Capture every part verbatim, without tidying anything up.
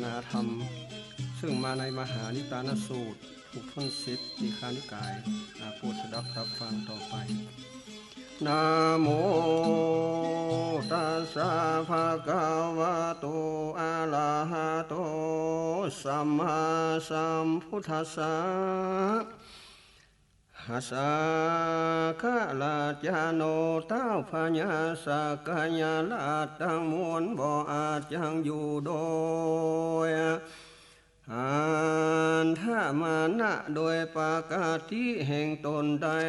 นาธรรม ซึ่งมาในมหานิทานสูตร ผูกท่อนสิบ ทีฆนิกาย อ่า โปรดสดับรับฟังต่อไป นะโม ตัสสะ ภะคะวะโต อะระหะโต สัมมาสัมพุทธัสสะ หาสาคะราชาโน เต้าพญาสักยราชตังมวล บ่อาจจักอยู่โดย อันธมานะโดยปกติแห่งต๋นได้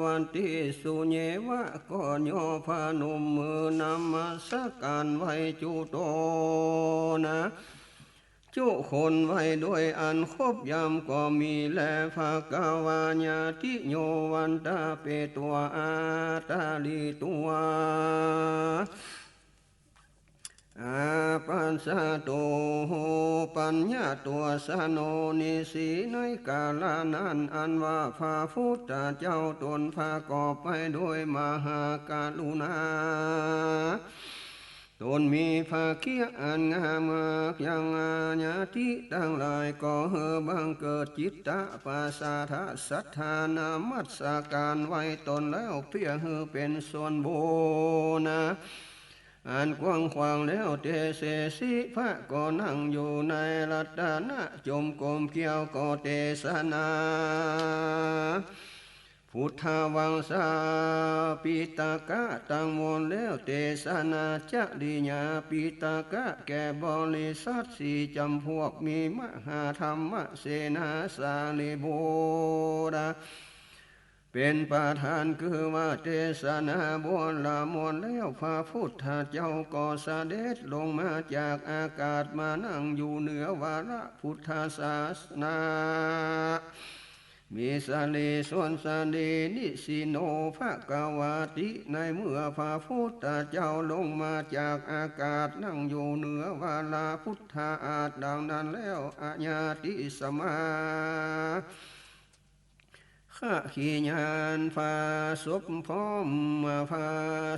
วันติสุเยวะ ก็ย่อพนมมือนมัสก๋านไหว้จุ๊ต๋นนะ จุคนไหว้โดยอันครบยำก็มีแล ภะคะวา ญาติโย วันตะเป ตวา อาตาลี ตวา อาปัสสะ โต ปัญญา ตวา สโน นิสี ในกาละนั้น อันว่าพระพุทธเจ้าต๋นประกอบไปโดยมหากรุณา ต๋นมีพระเกียรติอันงามมาก ยังอาญาติตังหลาย ก็หื้อบังเกิดจิตตะปสาทะศรัทธานมัสก๋านไหว้ต๋นแล้ว เปื้อหื้อเป๋นส่วนบุญนะ อันกว้างขวางแล้วเตเสสิ พระก็นั่งอยู่ในรัตนะจมกรมเกี้ยวก็เตสนา พุทธวังสาปิตกะตังมวลแล้ว เตสนาจริยาปิตกะแก่บริษัทสี่จ๋ำพวก มีมหาธรรมเสนาสารีบุตรเป๋นประธาน คือว่าเตสนาบวรมวลแล้ว พระพุทธเจ้าก็เสด็จลงมาจากอากาศ มานั่งอยู่เหนือวรพุทธศาสนา มีสรีส่วนสรี นิสินโน ภะคะวาติ ในเมื่อพระพุทธเจ้าลงมาจากอากาศ นั่งอยู่เหนือวรพุทธาสน์ดังนั้นแล้ว อาญาติสมา ขะขีญาณ ผาสุบพร้อม ผา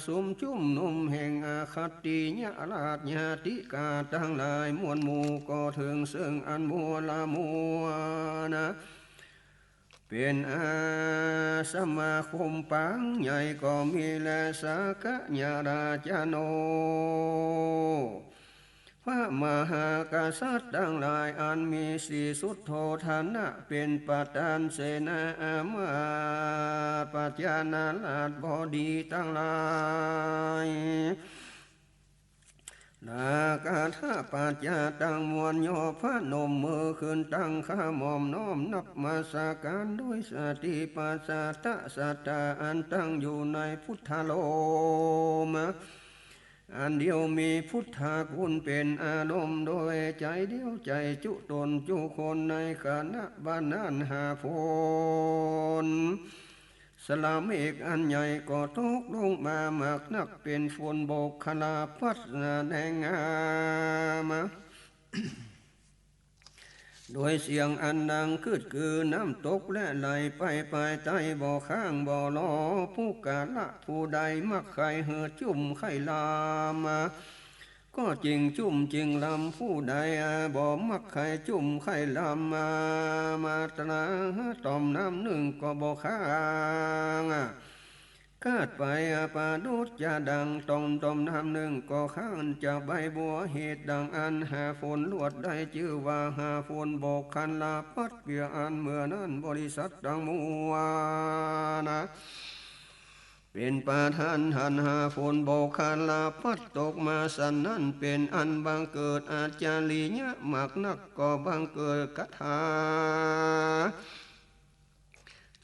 สุมจุมนุมแห่งอคัตติยราชญาติกาตังหลายมวลหมู่ ก็เถิงเซิ่งอันบวรมวลนะ เป๋นอาสมาคมปางใหญ่ก็มีแล สักยราชาโน พระมหากษัตริย์ตังหลาย อันมีสีสุทโธทนะเป๋นประธาน เสนาอามาตย์ ปัจจานาราชบดีตังหลาย นาคาถาปัจจาตังมวล ย่อพนมมือขึ้นตั้งขะหม่อม น้อมนมัสก๋านโดยสติปัสสะทะศรัทธา อันตั้งอยู่ในพุทธารมณ์ อันเดียวมีพุทธาคุณเป๋นอารมณ์ โดยใจ๋เดียวใจ๋จุตนจุคน ในขณะบัดนั้นหาฝนสลาเมฆอันใหญ่ก็ตกลงมามากนัก เป๋นฝนโบกขลาพัดแดงงาม โดยเสียงอันดังกึดกือ น้ำตกและไหลไปภายใต้ บ่ค้างบ่ลอ ปุคคละผู้ใดมักใค่หื้อจุ่มใค่ลำ ก็จึงจุ่มจึงลำ ผู้ใดบ่มักใค่จุ่มใค่ลำ มาตราต่อมน้ำนึ่งก็บ่ค้าง คาดไปประดุจจะดั่งต่อม ต่อมน้ำนึ่งก็ค้าง จะใบบัวเหตุดั่งอั้น หาฝนลวดได้จื้อว่าหาฝนโบกขลาพัด เปื้ออันเมื่อนั้นบริษัทตังมวลนะ เป๋นประธานหันหาฝนโบกขลาพัดตกมาสันนั้น เป๋นอันบังเกิดอาจาริยะมากนัก ก็บังเกิดคาถา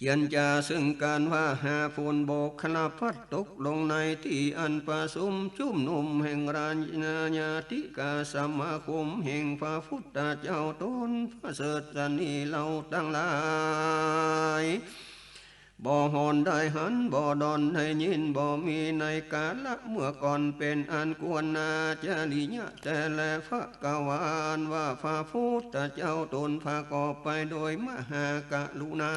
เจียรจาซึ่งกั๋นว่า หาฝนโบกขลาพัดตกลงในตี้อันประสุมจุมนุมแห่งราชญาติกาสมาคมแห่งพระพุทธเจ้าต๋นประเสริฐสันนี้ เฮาตังหลายบ่ฮอนได้หัน บ่ดอนได้ยิน บ่มีในกาละเมื่อก่อน เป๋นอันควรอาจาริยะแต๊แล ภะคะวา อันว่าพระพุทธเจ้าต๋นประกอบไปโดยมหากรุณา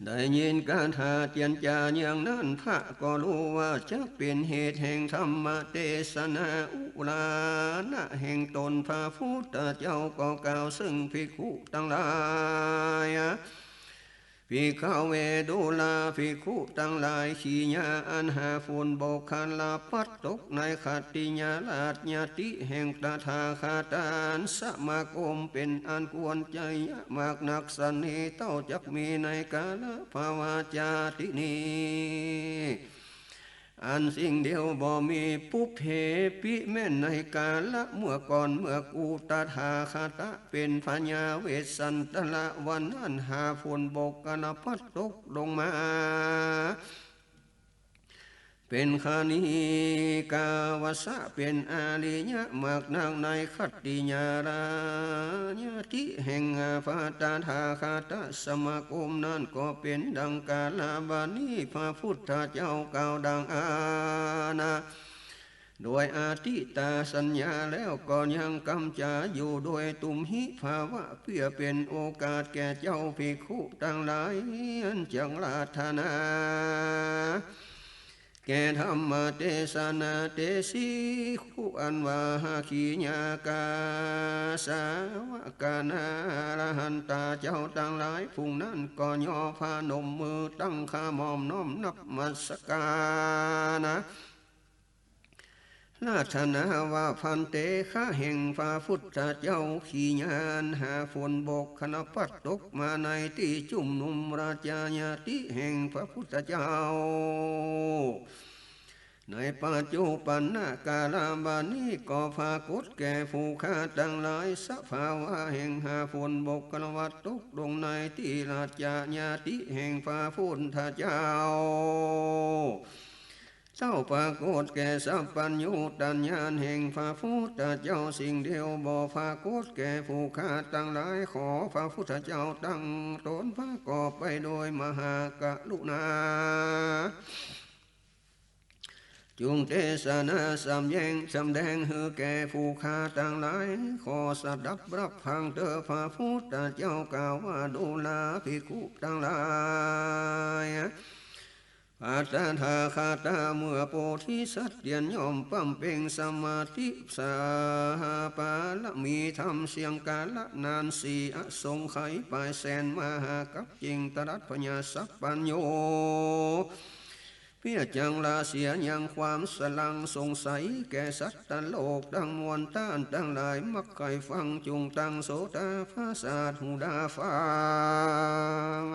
ได้ยินคาถาเจียรจาอย่างนั้น พระก็ฮู้ว่าจักเป๋นเหตุแห่งธรรมเตสนา อุรานะแห่งต๋นพระพุทธเจ้าก็กล่าวเซิ่งภิกขุตังหลาย ภิกขเว ดูราภิกขุตังหลาย ขีญาอันหาฝน บุคคลพัดตกในขัตติยราชญาติแห่งตถาคตา สมาคมเป๋นอันควรใจ๋มากนัก สันนิเต้าจักมีในกาลภาวะจาตินี้ อันสิ่งเดียวบ่มี ปุพเพปิ แม่นในกาละเมื่อก่อน เมื่อกูตถาคตะเป๋นพญาเวสสันตระ วันนั้นหาฝน บุคคลพัดตกลงมา เป๋นคณิกาวัสสะ เป๋นอริยะมากนัก ในขัตติยราชญาติแห่งพระตถาคตสมาคมนั้น ก็เป๋นดังกาละบัดนี้ พระพุทธเจ้ากล่าวดังอั้น โดยอทิตตสัญญาแล้ว ก็ยังกำจ๋าอยู่ โดยตุมหิภาวะ เปื้อเป๋นโอกาสแก่เจ้าภิกขุตังหลาย อันจักอาราธนา แก่ธรรมเตสนา เตสิ ภิกขุ อันว่าขีญากาสาวกานา อรหันตาเจ้าตังหลาย ฝูงนั้นก็ย่อพนมมือตั้งขะหม่อมน้อมนมัสก๋าน อาราธนาว่า ภันเต ข้าแห่งพระพุทธเจ้า ขีญาอันหาฝน บุคคลพัดตกมาในตี้จุมนุมราชญาติแห่งพระพุทธเจ้า ในปัจจุบันกาลบัดนี้ ก็ปรากฏแก่ผู้ข้าตังหลาย สภาวะแห่งหาฝน บุคคลพัดตกลงในตี้ราชญาติแห่งพระพุทธเจ้า เจ้าปรากฏแก่สัพพัญญูตญาณแห่งพระพุทธเจ้า สิ่งเดียวบ่ปรากฏแก่ผู้ข้าตังหลาย ขอพระพุทธเจ้าตั้งตนประกอบไปโดยมหากรุณา จุ่งเตสนาสำแยง สำแดงหื้อแก่ผู้ข้าตังหลาย ขอสดับฮับฟังเต๊อะ พระพุทธเจ้ากล่าวว่า ดูราภิกขุตังหลาย พระตถาคตาเมื่อโพธิสัตว์เตียนย่อมบำเพ็งสมาธิสาหาปารมีธรรมเสี้ยงกาละนานสี่อสงไขยปายแสนมหากัปจึงตรัสปญาสัพพัญญู เปื้อจักละเสียยังความสลังสงสัยแก่สัตว์โลกตังมวล ต้านตังหลายมักใค่ฟัง จุ่งตั้งโสตประสาทหูดาฟัง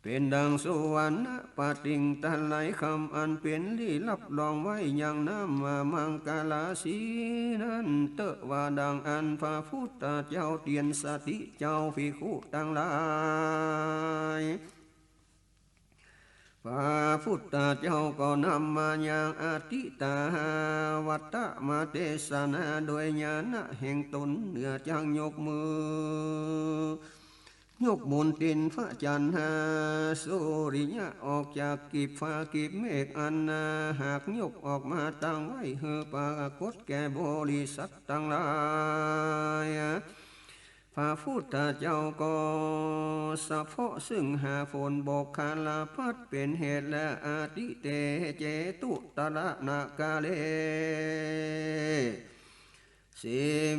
เป๋นดังสุวรรณปฏิงไตรคำ อันเป๋นลี้ลับรองไว้ยังน้ำมังคลาสีนั้นเต๊อะ ว่าดังอั้นพระพุทธเจ้าเตียนสติเจ้าภิกขุตังหลาย พระพุทธเจ้าก็นำมายังอทิตตวัตตะมาเตสนา โดยญาณะแห่งตน เหนือจากยกมือ ยกมนตินพระจันทร์หาสุริยะออกจากกีบฟ้ากีบเมฆ อันหากยกออกมาตั้งไว้หื้อปรากฏแก่บริษัทตังหลาย พระพุทธเจ้าก็สะเปาะซึ่งหาฝน บุคคลพัดเป๋นเหตุ และอทิเต เจตุตระนคาเล เส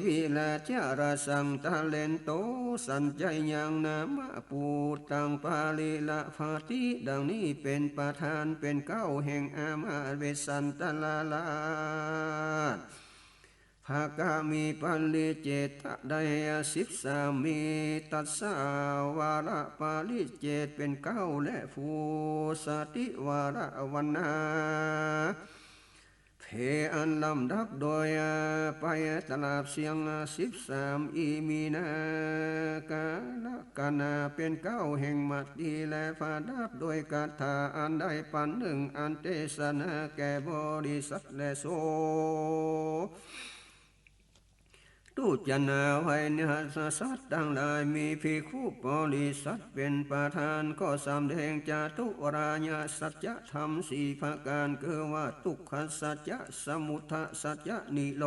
วิลาจาราสังทะเลนโต สัญชัยยังนามะปูตังปาริลาภาติ ดังนี้เป๋นประธานเป๋นเก๊าแห่งอามาตย์เวสสันตรราช ภะคะมีปริเจตะได้สิบสาม มีตัสสาวาระปริเจตเป๋นเก๊า และภูสติวาระวรรณา เพอันลำดับโดยไปตลาดเสียงสิบสาม อิมินา กาละกะนาเป๋นเก๊าแห่งมติ และประดับโดยคาถาอันได้ปันนึ่ง อันเตสนาแก่บริษัทแลโส ตุจนาไว้เนื้อสัตว์ตังหลาย มีภิกขุบริษัทเป๋นประธาน ก็สำแดงจาตุรายสัจธรรมสี่ประก๋าน คือว่า ทุกขสัจจะ สมุทัยสัจจะ นิโร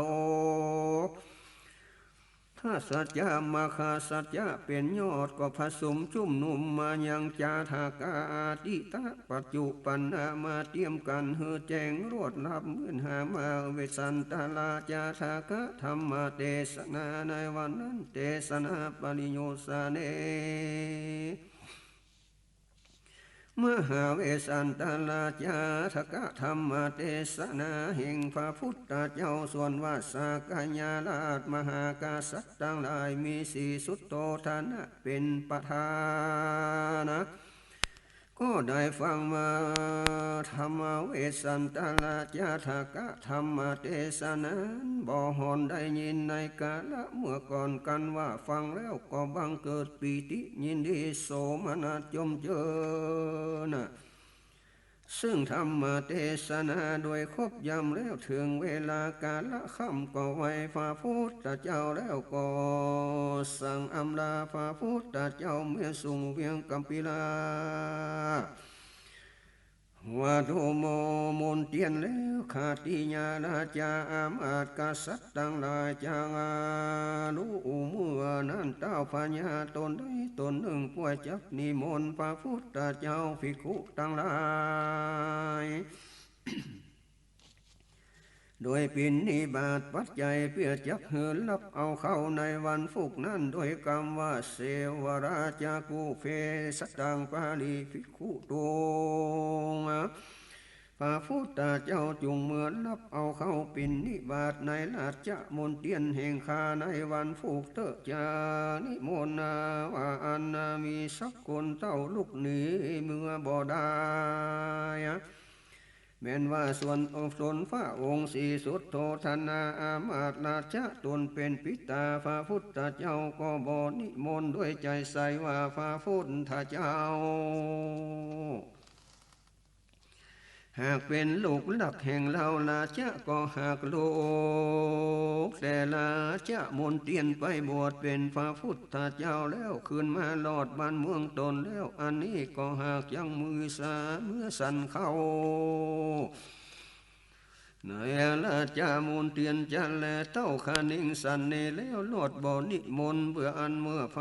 ทสัจจะมหาสัจจะเป๋นยอด ก็ผสมจุมนุมมายังจาทะกะ อตีตะปัจจุปันนะ มาเตียมกั๋นหื้อแจ้งรวดลับ เหมือนหามา เวสสันตราจาทะกะธรรมเตสนา ในวันนั้น เตสนาปริโยสเน มหาเวสสันตราจาทะกะธรรมเตสนา แห่งพระพุทธเจ้า ส่วนว่าสากยราชมหากษัตริย์ตังหลาย มีสีสุทโธทนะเป๋นประธานะ ก็ได้ฟังว่าธรรมเวสสันตราจาทะกะธรรมเตสนานั้น บ่ห่อนได้ยินในกาละเมื่อก่อน กันว่าฟังแล้วก็บังเกิดปีติยินดี โสมนัสจมเจริญนะ ซึ่งธรรมเตสนาโดยครบย่ำแล้ว เถิงเวลากาละค่ำก็ไหว้พระพุทธเจ้าแล้วก็สั่งอำลาพระพุทธเจ้า เมือสู่เวียงกัมพีละ วัตถุมนเตียนแล้ว ขติยราชาอามาตย์กษัตริย์ตังหลายจักฮู้เมื่อนั้น เต้าพญาต๋นใดต๋นนึ่ง ป่วยจักนิมนต์พระพุทธเจ้า ภิกขุตังหลาย โดยปิณฑิบาตปัจจัย เปื้อจักหื้อฮับเอาเข้าในวันพูกนั้น โดยกำว่า เสวะราชากุเภสัตตังปาลีภิกขุตุง พระพุทธเจ้าจุ่งเมือฮับเอาเข้าปิณฑิบาตในราชมนเตียนแห่งข้าในวันพูกเต๊อะ จะนิมนต์ว่าอั้น มีสักคนเต้าลุกหนีเมือบ่ได้ แม้นว่าส่วนอกตนพระองค์สีสุทโธทนะอามาตย์ราชาต๋นเป๋นปิตาพระพุทธเจ้า ก็บ่นิมนต์ด้วยใจ๋ใสว่าพระพุทธเจ้า หากเป๋นลูกฮักแห่งเฮาราชา ก็หากลุกแต่ราชมนเตียนไปบวชเป๋นพระพุทธเจ้าแล้ว คืนมารอดบ้านเมืองต๋นแล้ว อันนี้ก็หากยังมือสาเมือสันเข้า ในราชมนเตียนจะแลเต้าคะนิงสันนี้แล้ว รอดบ่นิมนต์ เปื้ออั้นเมื่อพ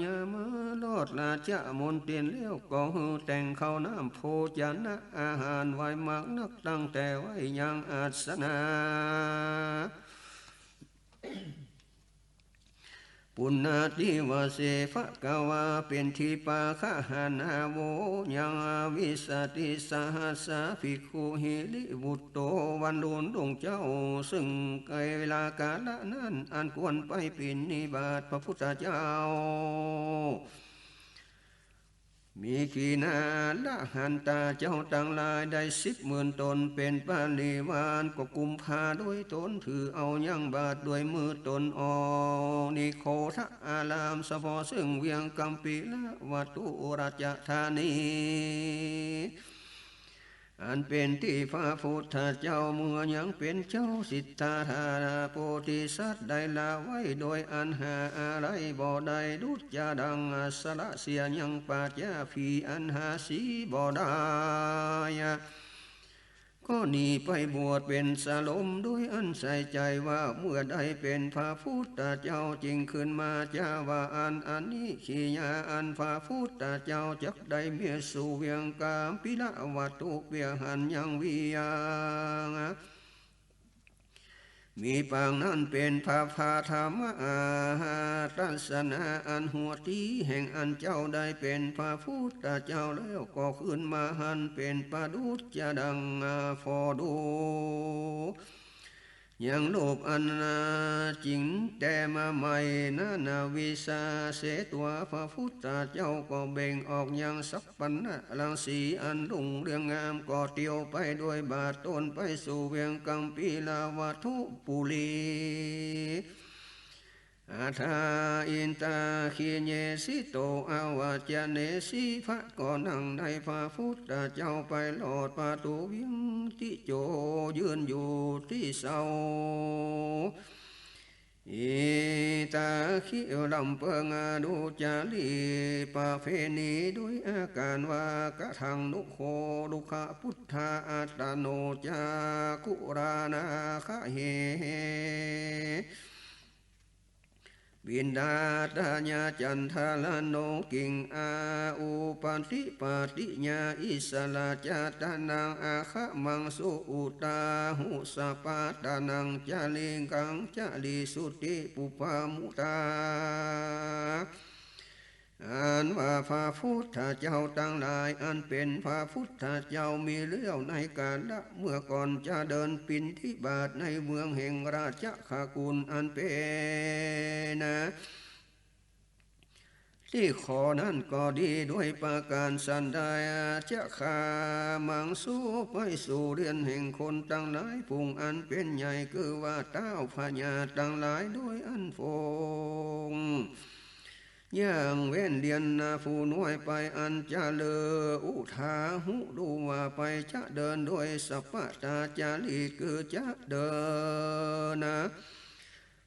ญามารอดราชมนเตียนแล้ว ก็หื้อแต่งข้าวน้ำโภชนะอาหารไว้มากนัก ตั้งแต่ไว้ยังอาสนะ ปุณณาทิวาเส ภะคะวา เป๋นที่ปาคะหานา โว ยัง วิสติสหัสสา ภิกขุหิริวุตโต วันลุนดวงเจ้า ซึ่งเวลากาละนั้น อันควรไปปิณฑิบาตพระพุทธเจ้า มีขีณาละหันตาเจ้าตังหลายได้สิบหมื่นต๋น เป๋นปริวาร ก็กุมผ้าด้วยต๋น ถือเอายังบาตรด้วยมือต๋นออก นิโคทะอาราม เสพาะซึ่งเวียงกัมพีละวัตถุราชธานี อันเป๋นตี้พระพุทธเจ้าเมื่อยังเป๋นเจ้าสิทธัตถะโพธิสัตว์ได้ละไว้ โดยอันหาอาลัยบ่ได้ ดุจจะดังสละเสียยังปัจจาภีอันหาสีบ่ได้ ก็หนีไปบวชเป๋นสลม โดยอันใส่ใจ๋ว่าเมื่อได้เป๋นพระพุทธเจ้าจึงคืนมา จะว่าอั้น อันนี้ขีณาอันพระพุทธเจ้าจักได้เมียสู่เวียงกัมพีละวัตถุวิหารยังเวียง มีปางนั้นเป๋นพระพาธรรมอาทัศนะ อันหัวตี้แห่งอันเจ้าได้เป๋นพระพุทธเจ้าแล้ว ก็คืนมาหั้นเป๋นประดุจจะดังฟอดู ยังรูปอันจริงแต่มาใหม่นั้น วิสาเส ตั๋วพระพุทธเจ้าก็เบ่งออกยังสัพพัญญะรังสีอันรุ่งเรืองงาม ก็เตียวไปด้วยบาตรต๋นไปสู่เวียงกัมพีละวัตถุปุรี อัฏฐาอินทาคิเยสิโต อวัจจเนสิ พระก็นั่งในพระพุทธเจ้าไปลอดประตูเวียงตี้โจยืนอยู่ตี้เสา อิทาคิ ลำเปิงอนุจารีประเพณีด้วยอาการว่า กะทังนุโค รุขะปุทธา อัตตโน จักขุรานาคะเห ปิณฑาตายา จันทาลโน กิงอา อุปาทิปาติยา อิสระจาตานัง อาคะมังสุ อุตาหุ สปาตานัง จาริกัง จาริสุติ ปุพพามุตา อันว่าพระพุทธเจ้าตังหลาย อันเป๋นพระพุทธเจ้ามีแล้วในกาละเมื่อก่อน จะเดินบิณฑบาตในเมืองแห่งราชคกุลอันเป๋น ตี้ขอนั้นก็ดี ด้วยประก๋านสันใด จะคามังสุ ไปสู่เรือนแห่งคนตังหลายฝูงอันเป๋นใหญ่ คือว่าต้าวพญาตังหลาย โดยอันฟง อย่างเว้นเรือนนาผู้น้อยไป อันจะเลออุทาหุ รู้ว่าไป จะเดินโดยสัปปตาจาริต คือจะเดินนะ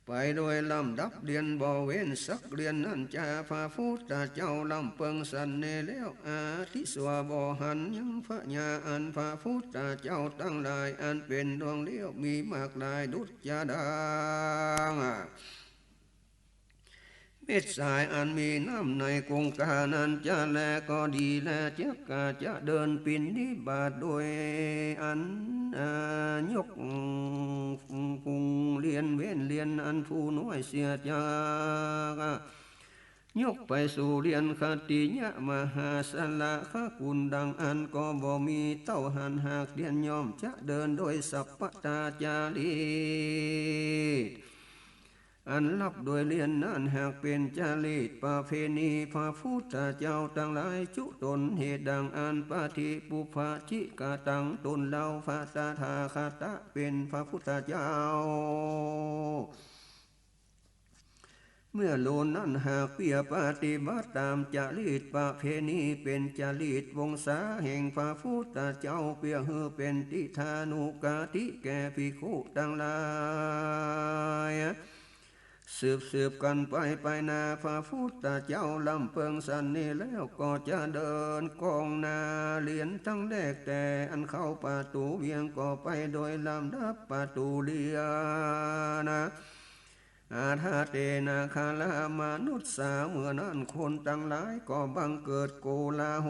ไปโดยลำดับเรือน บ่เว้นสักเรือนนั้น จะพระพุทธเจ้าลำเปิงสันนี้แล้ว อาทิสวา บ่หันยังพญา อันพระพุทธเจ้าตังหลาย อันเป๋นดวงเดียว มีมากหลายดุจจะดัง เม็ดสายอันมีน้ำในคงคานั้น จะแลก็ดีแล จักกะจะเดินบิณฑบาตโดยอัน อ่า ยก พุงเรือนเว้นเรือนอันผู้น้อยเสียจา ยกไปสู่เรือนขติยะมหาสละคกุลดังอั้น ก็บ่มีเต้าหันหากเตียน ย่อมจะเดินโดยสัปปตาจาริต อันรับโดยเรือนนั้น หากเป๋นจาริตประเพณี พระพุทธเจ้าตังหลายจุตน เหตุดังอั้น ปฏิปุพพะจิกะตัง ตนเฮาพระตถาคตะเป๋นพระพุทธเจ้า เมื่อโลนั้นหากเปียปฏิบัติต๋ามจาริตประเพณี เป๋นจาริตวงศาแห่งพระพุทธเจ้า เปียหื้อเป๋นติทานุกติแก่ภิกขุตังหลาย สืบสืบกั๋นไปไปนา พระพุทธเจ้าลำเปิงสันนี้แล้ว ก็จะเดินก้องหน้าเรือนตังแรก แต่อันเข้าประตู๋เวียง ก็ไปโดยลำดับประตู๋เรือนนะ อาทาเตนะคาระมนุสสา เมื่อนั้นคนตังหลายก็บังเกิดโกลาห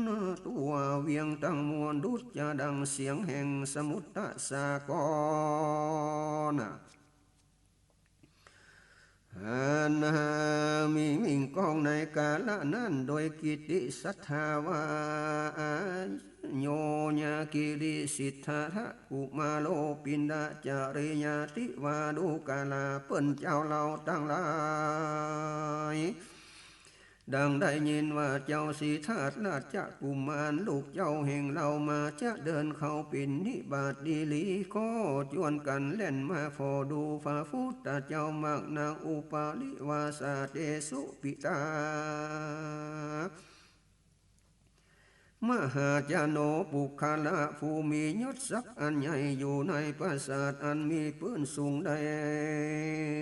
ล ทั่วเวียงตังมวล ดุจจะดังเสียงแห่งสมุทรสาคร อันมีมิ่งก้องในกาละนั้น โดยกิตติศรัทธาว่า อาโยญากิริสิทธัตถะกุมารโล ปิณฑจาริยาติวาดุกาลา เปิ้นเจ้าเฮาตังหลาย ดังได้ยินว่าเจ้าสิทธัตถราชกุมารลูกเจ้าแห่งเฮามา จะเดินเข้าบิณฑบาตดีหลี ก็จวนกั๋นแล่นมาผ่อดูพระพุทธเจ้ามากนัก อุปริวาสาเตสุปิตา มหาจโน ปุคคละผู้มียศศักดิ์อันใหญ่ อยู่ในปราสาทอันมีปื้นสูง ได้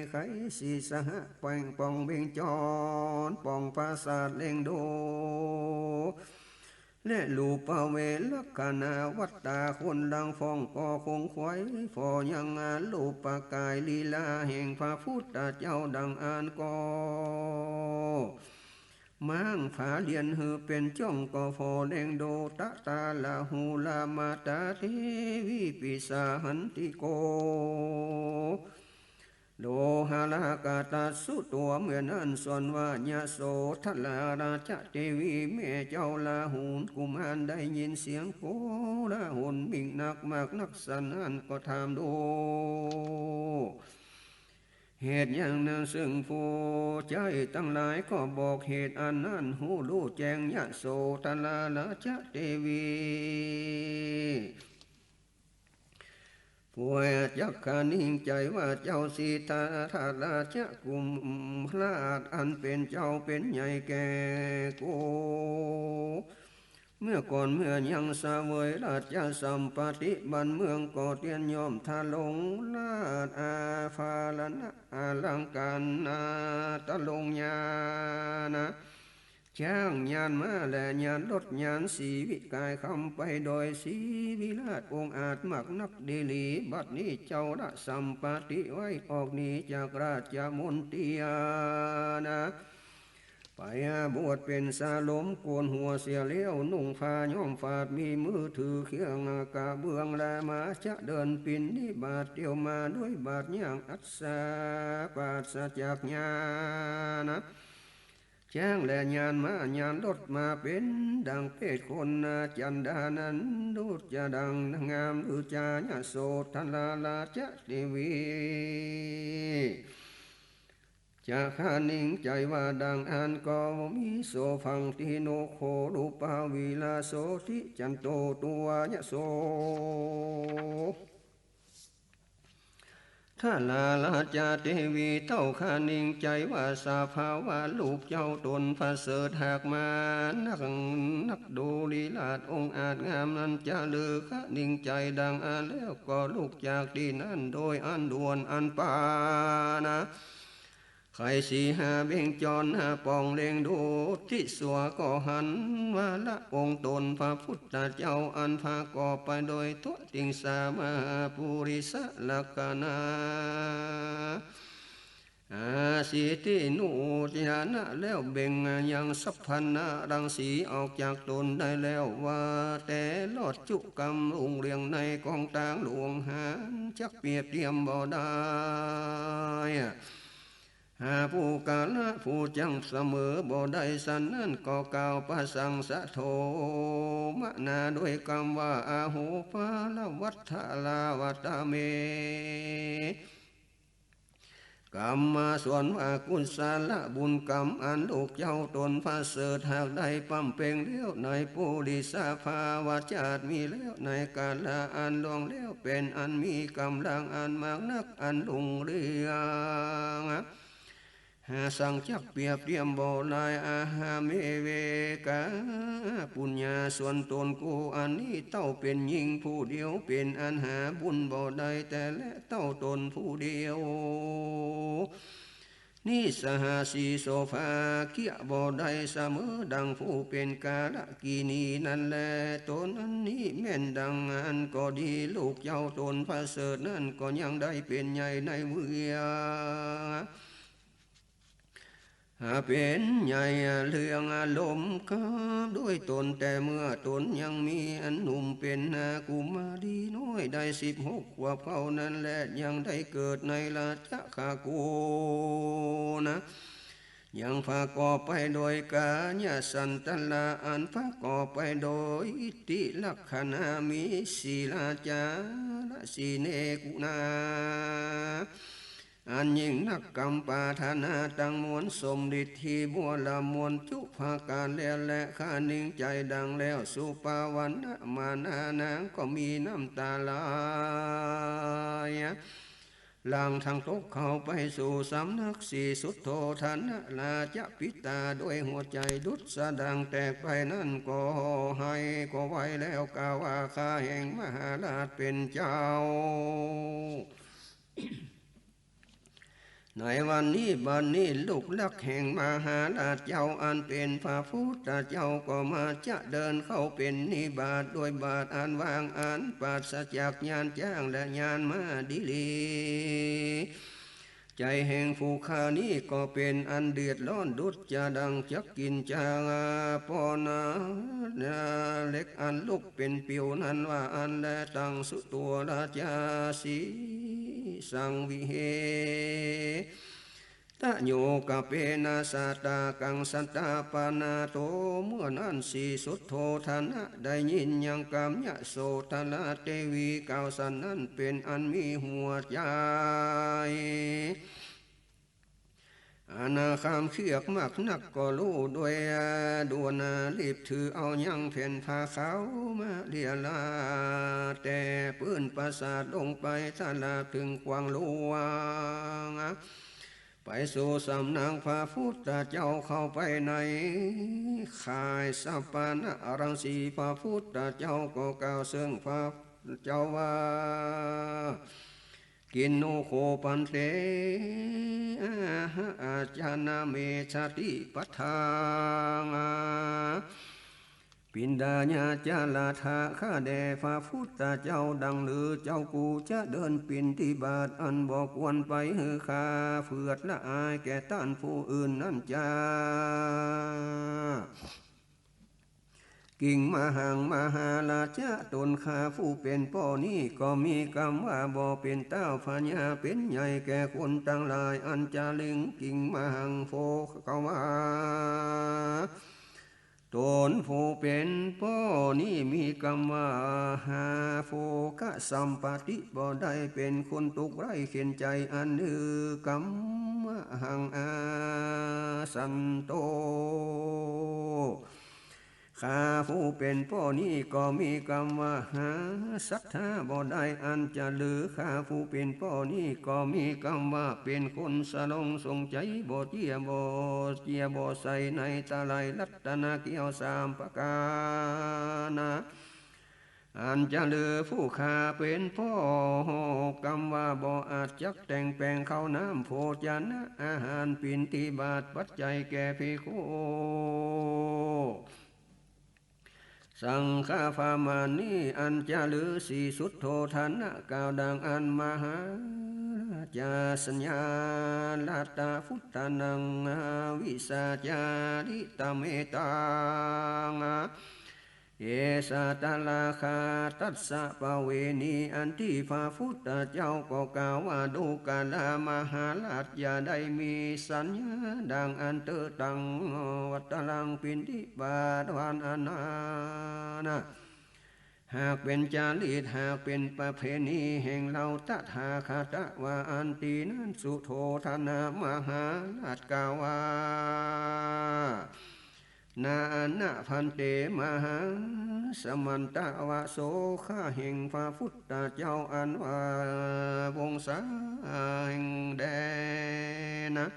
ไขศีรษะแป่งป่องเบ่งจร ป่องปราสาทเล็งดู และรูปเวลักขณาวัตตา คนดังฟ้องก็คงไขว่ ผ่อยังอารูปกายลีลาแห่งพระพุทธเจ้าดังอั้นก็ ม้างผาเรียนหื้อเป๋นจ้อง ก็ผ่อแลงดู ตะตาลาหูลามาตาเทวีปิสาหันติโก โลหะลากาตัสสุ ตั๋วเมื่อนั้นส่วนว่า ยโสธราราชเทวี แม่เจ้าลาหูลกุมาร ได้ยินเสียงโกลาหลมิ่งนักมากนักสันนั้น ก็ถามดู เหตุหยังนั้น ซึ่งผู้ใจ๊ตังหลายก็บอกเหตุอันนั้น ฮู้ฮู้แจ้ง ยโสธราราชเทวี ผู้จักขะนิ่งใจ๋ว่า เจ้าสิทธัตถราชกุมราช อันเป๋นเจ้าเป๋นใหญ่แก่กู เมื่อก่อนเมื่อยังเสวยราชสัมปัตติบ้านเมือง ก็เตียนย่อมทรงราชอาภรณะอลังก๋ารนาตรงยานะ ช้างยานม้าและยานรถยานสีวิกายคำไปโดยสีวิราชองอาจมากนักดีหลี บัดนี้เจ้าละสัมปติไว้ออกหนีจากราชมณฑีนา ไปบวชเป๋นสาหลมโกนหัวเสียแล้ว นุ่งผ้าย้อมฝาด มีมือถือเขี้ยงกระเบื้อง และมาจะเดินบิณฑบาตเตียวมาด้วยบาทอย่างอัศจรรย์ปราศจากยานะ ช้างและยานม้ายานรถมาเป๋นดังเพศคน จันดานั้นดุจดังงาม ฤจายโสธราราชเทวี จะคานิงใจ๋ว่าดังอั้นก็มี โสภังทิโนโข รูปาวีราโสธิจันโต ตัวยโสธราราชเทวี เต้าคานิงใจ๋ว่าสภาวะลูกเจ้าต๋นประเสริฐหากมานักนัก ดูลีลาดองอาจงามนั้น จะลือคานิงใจ๋ดังอั้นแล้ว ก็ลุกจากตี้นั้นโดยอันด่วนอันปานะ ไขสีหาเบ่งจรหาป่องเล็งดูตี้สัวก็หันว่าละองค์ต๋นพระพุทธเจ้า อันประกอบไปโดยตั๊วติงสามหาปุริสลักษณะ อาสิทธินุติยานะ แล้วเบ่งยังสัพพัญญะรังสีออกจากต๋นได้แล้ว ว่าแต่รอดจุกำรุ่งเรืองในของตางหลวงหาจักเปรียบเทียมบ่ได้ หาปุคคละผู้จักเสมอบ่ได้ สันนั้นก็กล่าวประสังสะโทมนา ด้วยกำว่า อโห ปะระวัตถะลาวัตตะเม กรรมะส่วนว่ากุศละบุญกรรม อันลูกเจ้าต๋นประเสริฐหากได้บำเพ็งแล้วในปุริสภาวะจาติ มีแล้วในกาละอันล่วงแล้ว เป๋นอันมีก๋ำลังอันมากนักอันรุ่งเรือง หาสังจักเปรียบเทียมบ่ได้ อหะเม เวกะ ปุญญาส่วนต๋นกูอันนี้ เต้าเป๋นญิงผู้เดียว เป๋นอันหาบุญบ่ได้ แต่และเต้าต๋นผู้เดียว นิสหาสีโสภาเกียบ่ได้เสมอดังผู้เป๋นกาลกิณีนั้นแล ต๋นอันนี้แม่นดังอั้นก็ดี ลูกเจ้าต๋นประเสริฐนั้นก็ยังได้เป๋นใหญ่ในเมือง หาเป๋นใหญ่เรื่องอารมณ์กับด้วยต๋น แต่เมื่อต๋นยังมีอันหนุ่มเป๋นนากุมารีน้อยได้สิบหกขวบเท่านั้นแล ยังได้เกิดในราชคากุนะ ยังประกอบไปโดยกายสันตละ อันประกอบไปโดยอิทธิลักษณะ มีสีราจาและสีเนกุณา อันยิ่งนักกำปรารถนาตังมวล สมฤทธิบัวละมวลจุประก๋านแล้ว และคานิงใจ๋ดังแล้ว สุปวรรณมานานางก็มีน้ำตาไหลหลั่งทั้งตกเข้าไปสู่สำนักสีสุทโธทนะราชปิตา ด้วยหัวใจ๋ดุจสะดังแตกไปนั้นก็ไห้ก็ไหวแล้ว กล่าวว่า ข้าแห่งมหาราชเป๋นเจ้า ในวันนี้บัดนี้ลูกรักแห่งมหาราชเจ้า อันเป๋นพระพุทธเจ้าก็มาจะเดินเข้าเป๋นนิบาตด้วยบาตอันว่างอันปราศจากยานจ้างและยานม้าดีหลี ใจ๋แห่งผู้ข้านี้ก็เป๋นอันเดือดร้อนดุจจะดังจักกิ๋นจาปอนนาเหล็กอันลุกเป๋นปิวนั้นว่าอั้นแล ตังสุตัวราชาสีสังวิเห ตะโยกะเปนะสาตากังสัตตาปนาโต เมื่อนั้นสีสุทโธทนะได้ยินยังกำยโสธราเตวีกล่าวสันนั้นเป๋นอันมีหัวใจ๋ อนาคามเคียกมากนักก็ฮู้ด้วยด่วนรีบถือเอายังแผ่นผ้าขาวมาเลียราแต่ปื้นปราสาทลงไปตลาดเถิงขวางหลวง ไปสู่สำนักพระพุทธเจ้าเข้าไปในข่ายสัปปะนะรังสี พระพุทธเจ้าก็กล่าวเซิ่งพระเจ้าว่า กิณโณ โข ภันเต อาหะ อาจานะเม สติปัฏฐา ปิณฑายาจา ลาถะ ข้าแด่พระพุทธเจ้า ดังลือเจ้ากูจะเดินบิณฑบาต อันบ่ควรไปหื้อข้าเผือดละอายแก่ต้านผู้อื่นนั้นจา กิงมหัง มหาราชะ ตนข้าผู้เป๋นป้อนี้ ก็มีกำว่าบ่เป๋นเต้า พญาเป๋นใหญ่แก่คนตังหลาย อัญจลิง กิงมหัง โภคะวา ตนผู้เป๋นป้อนี้มีกำว่า หา โภคะสัมปติ บ่ได้เป๋นคนตุ๊กข์ไร้เข็ญใจ๋ อันหื้อกำมหัง อาสันโต ข้าผู้เป๋นป้อนี้ก็มีกำว่า หา สัตถา บ่ได้ อัญจลือ ข้าผู้เป๋นป้อนี้ก็มีกำว่า เป๋นคนสลงสงใจ๋ บ่เจียบ่เจียบ่ใส่ในตะไลรัตนะแก้วสามประก๋าร อัญจลือ ผู้ข้าเป๋นป้อ กำว่าบ่อาจจักแต่งแป๋งข้าวน้ำโภชนะอาหาร บิณฑบาตปัจจัยแก่ภิกขุ สังฆะประมาณนี้ อัญจลือ สีสุทโธทนะกล่าวดังอั้น มหาราชา สัญญารัตตะพุทธานัง วิสาจาริตะเมตัง เอสาตะราคาตัสสะปะเวณี อันตี้พระพุทธเจ้าก็กล่าวว่า ดูกรามาหาราช อย่าได้มีสัญญาดังอั้นเต๊อะ ตัง วัตตรัง บิณฑบาตวันอันนานา หากเป๋นจารีต หากเป๋นประเพณีแห่งเฮาตถาคตะ ว่าอั้น ตี้นั้นสุทโธทนะมหาราชกล่าวว่า นานะภันเต มหาสมันตะ วะ โส ข้าแห่งพระพุทธเจ้า อันว่าวงศาแห่งแดนะ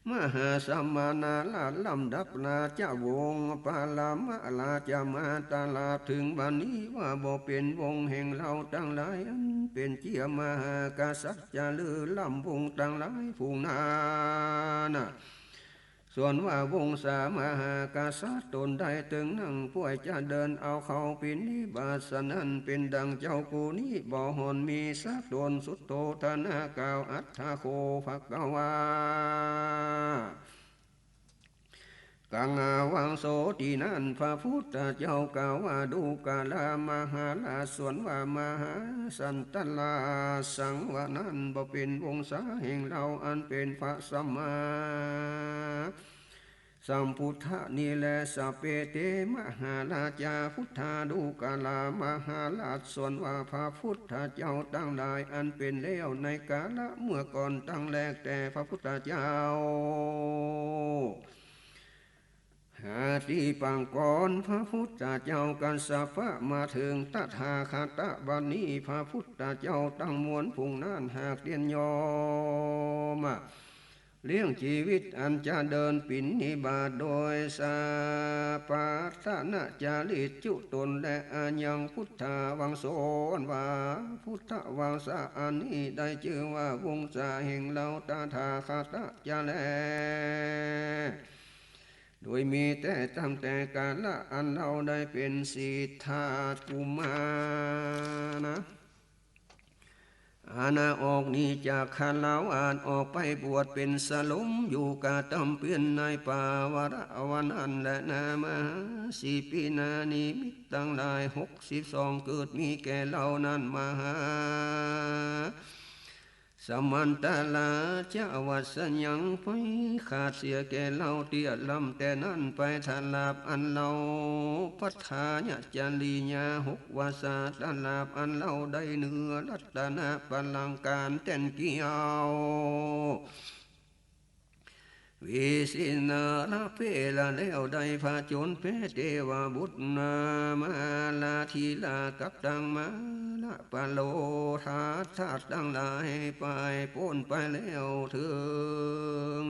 มหาสมณราช ลำดับราชวงศ์ ปรมราชมาตลาดเถิงบัดนี้ ว่าบ่เป๋นวงแห่งเฮาตังหลาย อันเป๋นเจียมหากษัตริย์ จะลือล้ำวงตังหลายฝูงนานา ส่วนว่าวงศามหากษัตริย์ตนได้เถิงนั่งป้วย จะเดินเอาเข้าบิณฑบาต สะนั้นเป๋นดังเจ้ากูนี้บ่ห่อนมีสักต๋น สุทโธทนะกล่าว อัตถะโข ภะคะวา กังหาวังโส ตี้นั้นพระพุทธเจ้ากล่าวว่า ดูกรามหาราช ส่วนว่ามหาสันตราช สังวะนั้นบ่เป๋นวงศาแห่งเฮา อันเป๋นพระสัมมาสัมพุทธะนี้แล สัพเพเต มหาราชา พุทธา ดูกรามหาราช ส่วนว่าพระพุทธเจ้าตังหลาย อันเป๋นแล้วในกาละเมื่อก่อนตังแรกแต่พระพุทธเจ้า หาตี้ปางก่อนพระพุทธเจ้ากัสสปะมาเถิงตถาคตะบัดนี้ พระพุทธเจ้าตังมวลฝูงนั้นหากเตียนยอมเลี้ยงจีวิตอันจะเดินบิณฑบาตโดยสปาทะนะจาริตจุตน และอายังพุทธาวังโส อันว่าพุทธวังสาอันนี้ได้จื้อว่าวงศาแห่งเฮาตถาคตะจะแล โดยมีแต่ตั้งแต่กาละอันเฮาได้เป๋นสิทธากุมารนะ อาณาออกนี้จากคฤหาสน์ออกไปบวชเป๋นสลมอยู่กระตำเปียนในป่าวรวันนั้นแล นามาสีปีนา นิมิตตังหลายหกสิบสองเกิดมีแก่เฮานั้น มหา สมันตราชวัสยัง ไปขาดเสียแก่เฮาเตี้ยลำแต่นั้นไป ตราบอันเฮาปัฏฐายจริยาหกวาสา ตราบอันเฮาได้เนื้อรัตนะบัลลังก์ก๋านแต้นเกี้ยว วิสินาระเพละแล้วได้ผจญแพ้เตวบุตรนามาลาธิราชกับตังมาลาปโลธาชาติตังหลายไปป๊นไปแล้วเถิง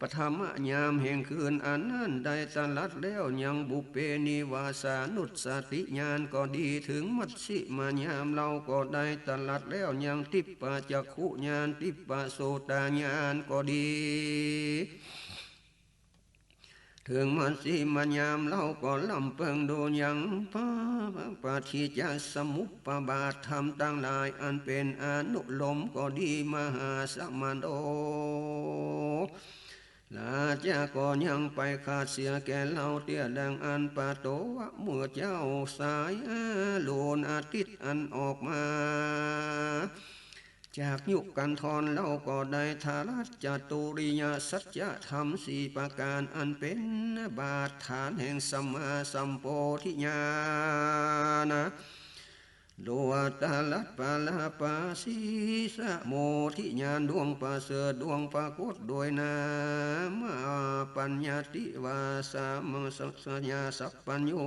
พ ปฐมยามแห่งคืนอันนั้นได้ตรัสแล้วยังปุพเพนิวาสานุสสติญาณก็ดี เถิงมัชฌิมยามเฮาก็ได้ตรัสแล้วยังทิพพจักขุญาณ ทิพพโสตญาณก็ดี เถิงมัชฌิมยามเฮาก็ล้ำเปิงดูยังปฏิจจสมุปบาทธรรมตังหลายอันเป๋นอนุโลมก็ดี มหาสมณโณ ราชาก็ยังไปขาดเสียแก่เฮาเตี้ยดังอันปะโตวะเมื่อเจ๊าสายอรุณอาทิตย์อันออกมาจากยุคกันธร เฮาก็ได้ทรัสจตุริยสัจธรรมสี่ประก๋านอันเป๋นบาทฐานแห่งสัมมาสัมโพธิญาณ โลตรัสปราปาสีสโมธิญาณดวงประเสริฐดวงปรากฏโดยนามปัญญาติวาสามังสสยาสัพพัญญู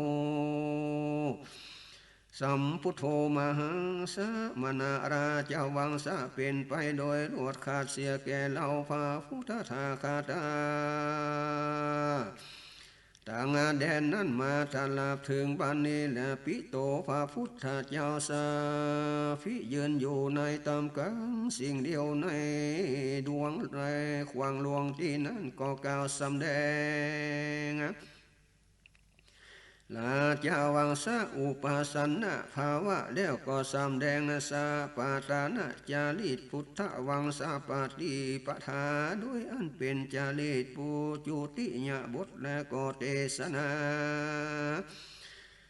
สัมพุทโธมหาสมณราชวังสะ เป๋นไปโดยรวดขาดเสียแก่เฮาพระพุทธทาคตา ตังแดนนั้นมาตลอดเถิงบัดนี้แล ปิโตพระพุทธเจ้าสัพพิยืนอยู่ในต้ามก๋างสิ่งเดียวในดวงในขวางหลวงตี้นั้นก็กล่าวสำแดง ราชวังสะอุปสันนภาวะแล้วก็สำแดงสัปปะตานะจาริต พุทธวังสะปฏิปทา โดยอันเป๋นจาริตปุจจุติยบท และก็เตสนา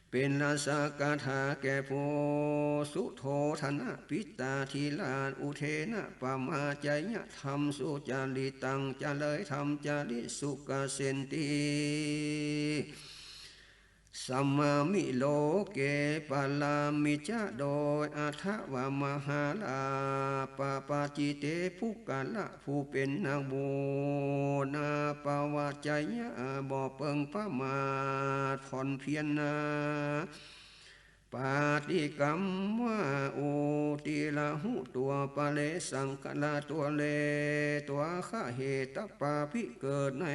เป๋นราชกถาแก่พระสุโธธนะปิตาธิราช อุเทนะปะมาจยธรรมสุจริตัง เจริญธรรมจริตสุขเสนติ สัมมามิโลเกปะรามิจะ โดยอัฏฐวมหาลาปะปาจิเต ปุคคละผู้เป๋นนักบวช นาปะวะจยะ บ่เปิงประมาทผ่อนเพียรนา ปฏิกรรมว่า อุติระหุ ตั๋วปะเรสัง ขะละ ตั๋วเล ตั๋วขะเหตะปาภิ เกิดใน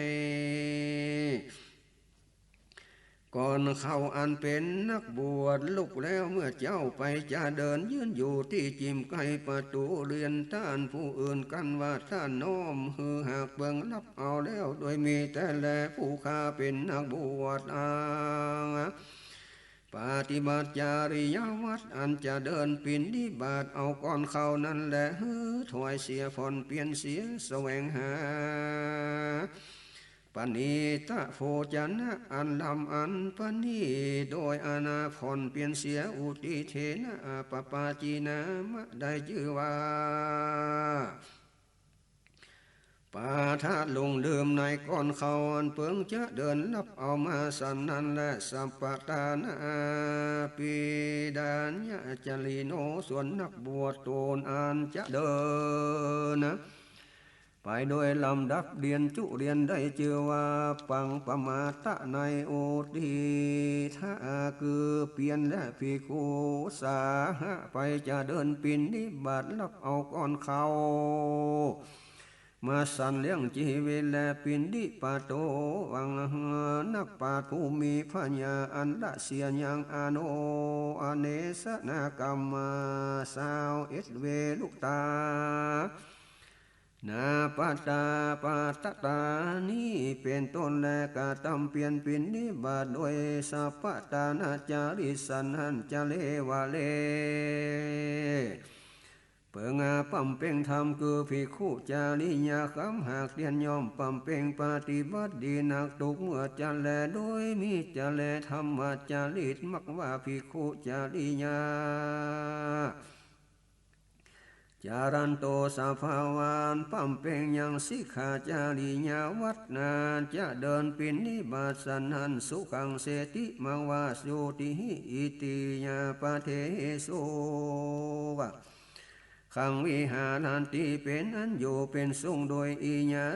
ก่อนเขาอันเป๋นนักบวชลุกแล้ว เมื่อเจ๊าไปจะเดินยืนอยู่ตี้จิ่มใก้ประตู๋เฮือนต้านผู้อื่นกั๋นว่า ต้านน้อมหื้อหากเปิงฮับเอาแล้ว โดยมีแต๊แล ผู้ข้าเป๋นนักบวชอันปฏิบัติจริยวัตรอันจะเดินปิณฑิบาตเอาก้อนข้าวนั้นแล หื้อถวายเสีย ผ่อนเปียรเสีย แสวงหา ปะณีตะโภชนะ อันลำอันประณีต โดยอันผ่อนเปียรเสีย อุติเทนะ ปะปาจินามะ ได้จื้อว่า ปาทะลุงดื่มในก้อนข้าวอันเปิงจะเดินฮับเอามาสันนั้นแล สัปปะตานะ ปิดาญะจาริโน ส่วนนักบวชต๋นอันจะเดินนะ ไปโดยลำดับเตียนจุเตียนได้จื้อว่า ปังปะมาตะ ในอุติทะ คือเปียรและภิกขุสาหะ ไปจะเดินปิณฑิบาตฮับเอาก้อนข้าวมาสันเลี้ยงจีวิต และปิณฑิปาโต หวังนักปราชญ์ผู้มีปัญญาอันละเสียยังอโน อเนสนากรรมา ซาวเอ็ดเวลุตา นาปะตาปะตะตา นี้เป๋นต้น และกระตำเปียรปิณฑิบาตโดยสัปปะตานะจาริตสันนั้น จะเลวะเล เปิงอาปำเป่งธรรม คือภิกขุจริยาคำ หากเตียนย่อมปำเป่งปฏิบัติดีนัก ตุ๊กเมื่อจะแล โดยมีจะแลธรรมจริต มักว่าภิกขุจริยา จารันโต สภาวะอันปำเป่งยังสิกขาจริยาวัตรนา จะเดินปิณฑิบาตสันนั้น สุขังเสติ มักว่าสุติหิ อิติยาปะเทสุ ว่า ขังวิหารันติ เป๋นอันอยู่เป๋นสุข โดยอิ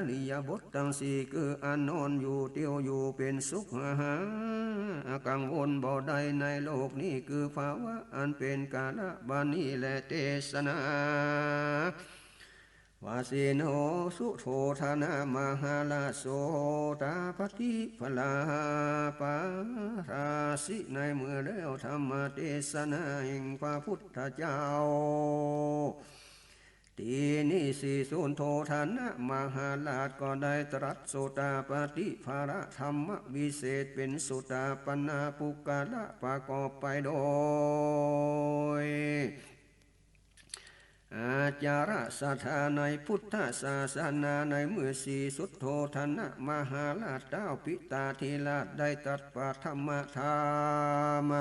ริยาบถตังสี่ คืออันนอนอยู่ เตียวอยู่เป๋นสุข หากังวลบ่ได้ในโลกนี้ คือภาวะอันเป๋นกาละบัดนี้แล เตสนา วาเสโน สุโธทนะมหาราช โสตาปัตติผลาปาราสิ ในเมื่อแล้วธรรมเตสนาแห่งพระพุทธเจ้า ทีนี้สิสุโธทนะมหาราชก็ได้ตรัสโสตาปัตติผลธรรมวิเศษ เป๋นโสตาปันนปุคคละประกอบไปโดย อาจาระศรัทธาในพุทธศาสนา ในเมื่อสิสุโธทนะมหาราชเต้าปิตาธิราชได้ตรัสพระธรรมธรรม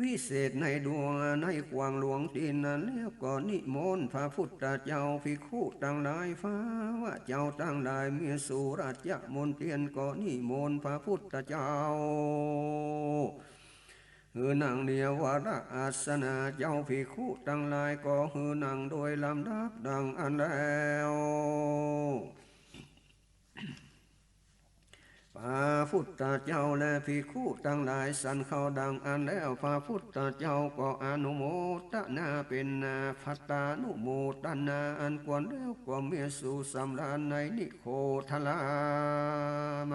วิเศษในดวงในขวางหลวงตี้นั้นแล้วก็นิมนต์พระพุทธเจ้า ภิกขุตังหลาย ข้าพเจ้าตังหลาย เมื่อสู่ราชมณเฑียรก็นิมนต์พระพุทธเจ้า หื้อนั่งเนวระอาสนะ เจ้าภิกขุตังหลายก็หื้อนั่งโดยลำดับดังอั้นแล้ว พระพุทธเจ้าและภิกขุตังหลายฉันข้าวดังอั้นแล้ว พระพุทธเจ้าก็อนุโมทนาเป๋นนาภัตตานุโมทนาอันควรแล้ว ก็เมื่อสู่สำราญในนิโครธาราม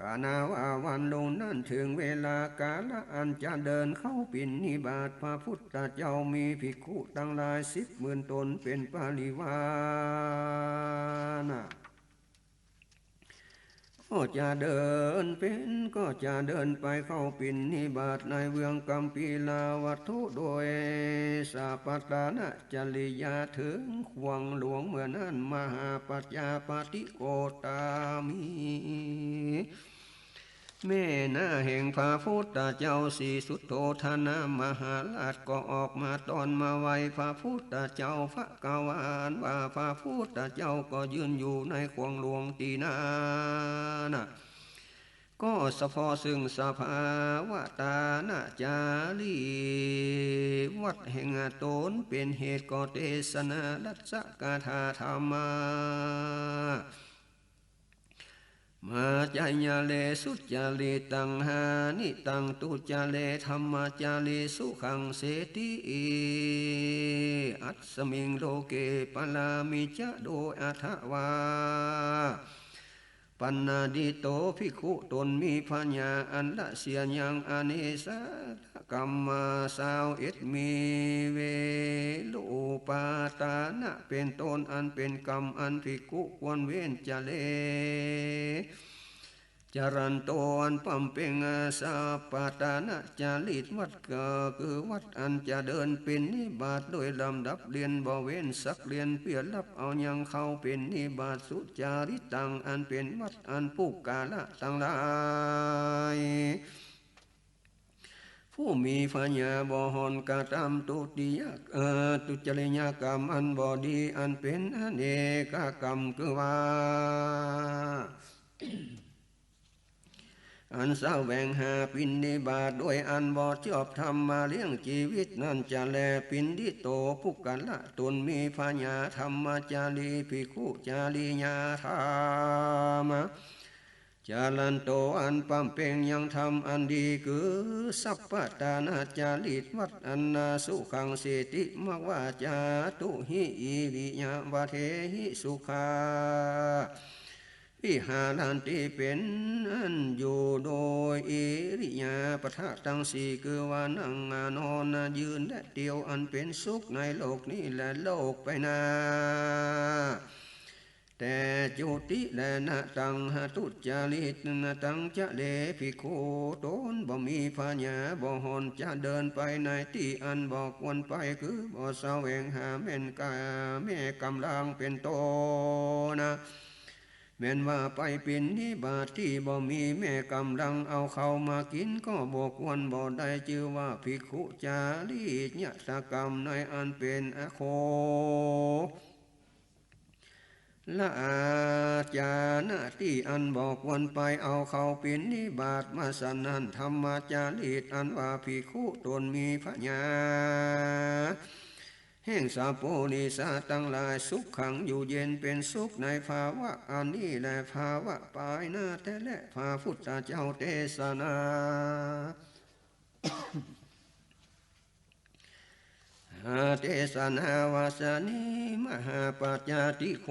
กานะว่าวันรุ่งนั้นเถิงเวลากาละอันจะเดินเข้าบิณฑบาต พระพุทธเจ้ามีภิกขุตังหลายสิบหมื่นต๋นเป๋นปริวาร ก็จะเดินเป๋น ก็จะเดินไปเข้าบิณฑบาตในเมืองกัมพีลวัตถุ โดยสัพพัตตนจริยาเถิงขวางหลวงเมื่อนั้น มหาปัจจาปฏิโคตามี แม่หน้าแห่งพระพุทธเจ้า สิสุโธทนะมหาราชก็ออกมาต้อนมาไหว้พระพุทธเจ้า ภะคะวา ว่าพระพุทธเจ้าก็ยืนอยู่ในขวางหลวงตี้นั้น ก็สะเพาะซึ่งสภาวะตานะจารีวัตรแห่งต๋นเป๋นเหตุ ก็เตสนารัชกถาธรรมา มาจายะเร สุจริตังหานิตัง ทุจเรธัมมาจารี สุขังเสติ อัสมิงโลเก ปะรามิจะ โดยอัตถะว่า ปัณณาดิโตภิกขุ ตนมีผญาอันละเสียยังอเนกสาธกรรมมาซาวเอ็ด มีเวโรปาทานะเป๋นต้น อันเป๋นกรรมอันภิกขุควรเว้นจะเล จรันโต อันปำเพ็งสัพพัตตนจริตวัตร ก็คือวัตรอันจะเดินบิณฑบาตโดยลำดับเลียน บ่เว้นสักเลียน เปื้อฮับเอายังเข้าบิณฑบาต สุจริตัง อันเป๋นวัตรอันปุคคละตังหลาย ผู้มีผญาบ่ห่อนกระทำทุติยะ เอ่อ ทุจริยกรรมอันบ่ดี อันเป๋นอเนกกรรม คือว่า อันแสวงหาบิณฑบาตโดยอันบ่ชอบธรรมมาเลี้ยงจีวิตนั้นจะแล ปิณฑิโต ปุคคละตนมีผญาธัมมาจารี ภิกขุจริยาธรรม จรันโต อันปำเพ็งยังธรรมอันดี คือสัพพัตตนจริตวัตรอันนา สุขังเสติ มะวาจาตุหิ อิริยาบถเถหิ สุขา วิหารันติ เป๋นอันอยู่โดยอิริยาบถทั้งสี่ คือว่านั่งนอนยืนและเตียว อันเป๋นสุขในโลกนี้และโลกไปหน้า แต่จุติและนะตังหทุจริตนะตังจะเล ภิกขุตนบ่มีผญาบ่ห่อนจะเดินไปในตี้อันบ่ควรไป คือบ่แสวงหาแม่นกา แม่กำลังเป๋นต้นนะ แม่นว่าไปบิณฑบาตตี้บ่มีแม่กำลังเอาเข้ามากิ๋น ก็บ่ควรบ่ได้ จื้อว่าภิกขุจริยกรรมในอันเป๋นอโคละอาจานะตี้อันบ่ควรไปเอาเข้าบิณฑบาตมา ฉะนั้นธัมมาจริตอันว่าภิกขุตนมีผญา แห่งสัพปุริสะตังหลาย สุขัง อยู่เย็นเป๋นสุขในภาวะอันนี้และภาวะปายหน้าแต๊และ พระพุทธเจ้าเตสนา เตสนาวาสานิ มหาปัจจาติโค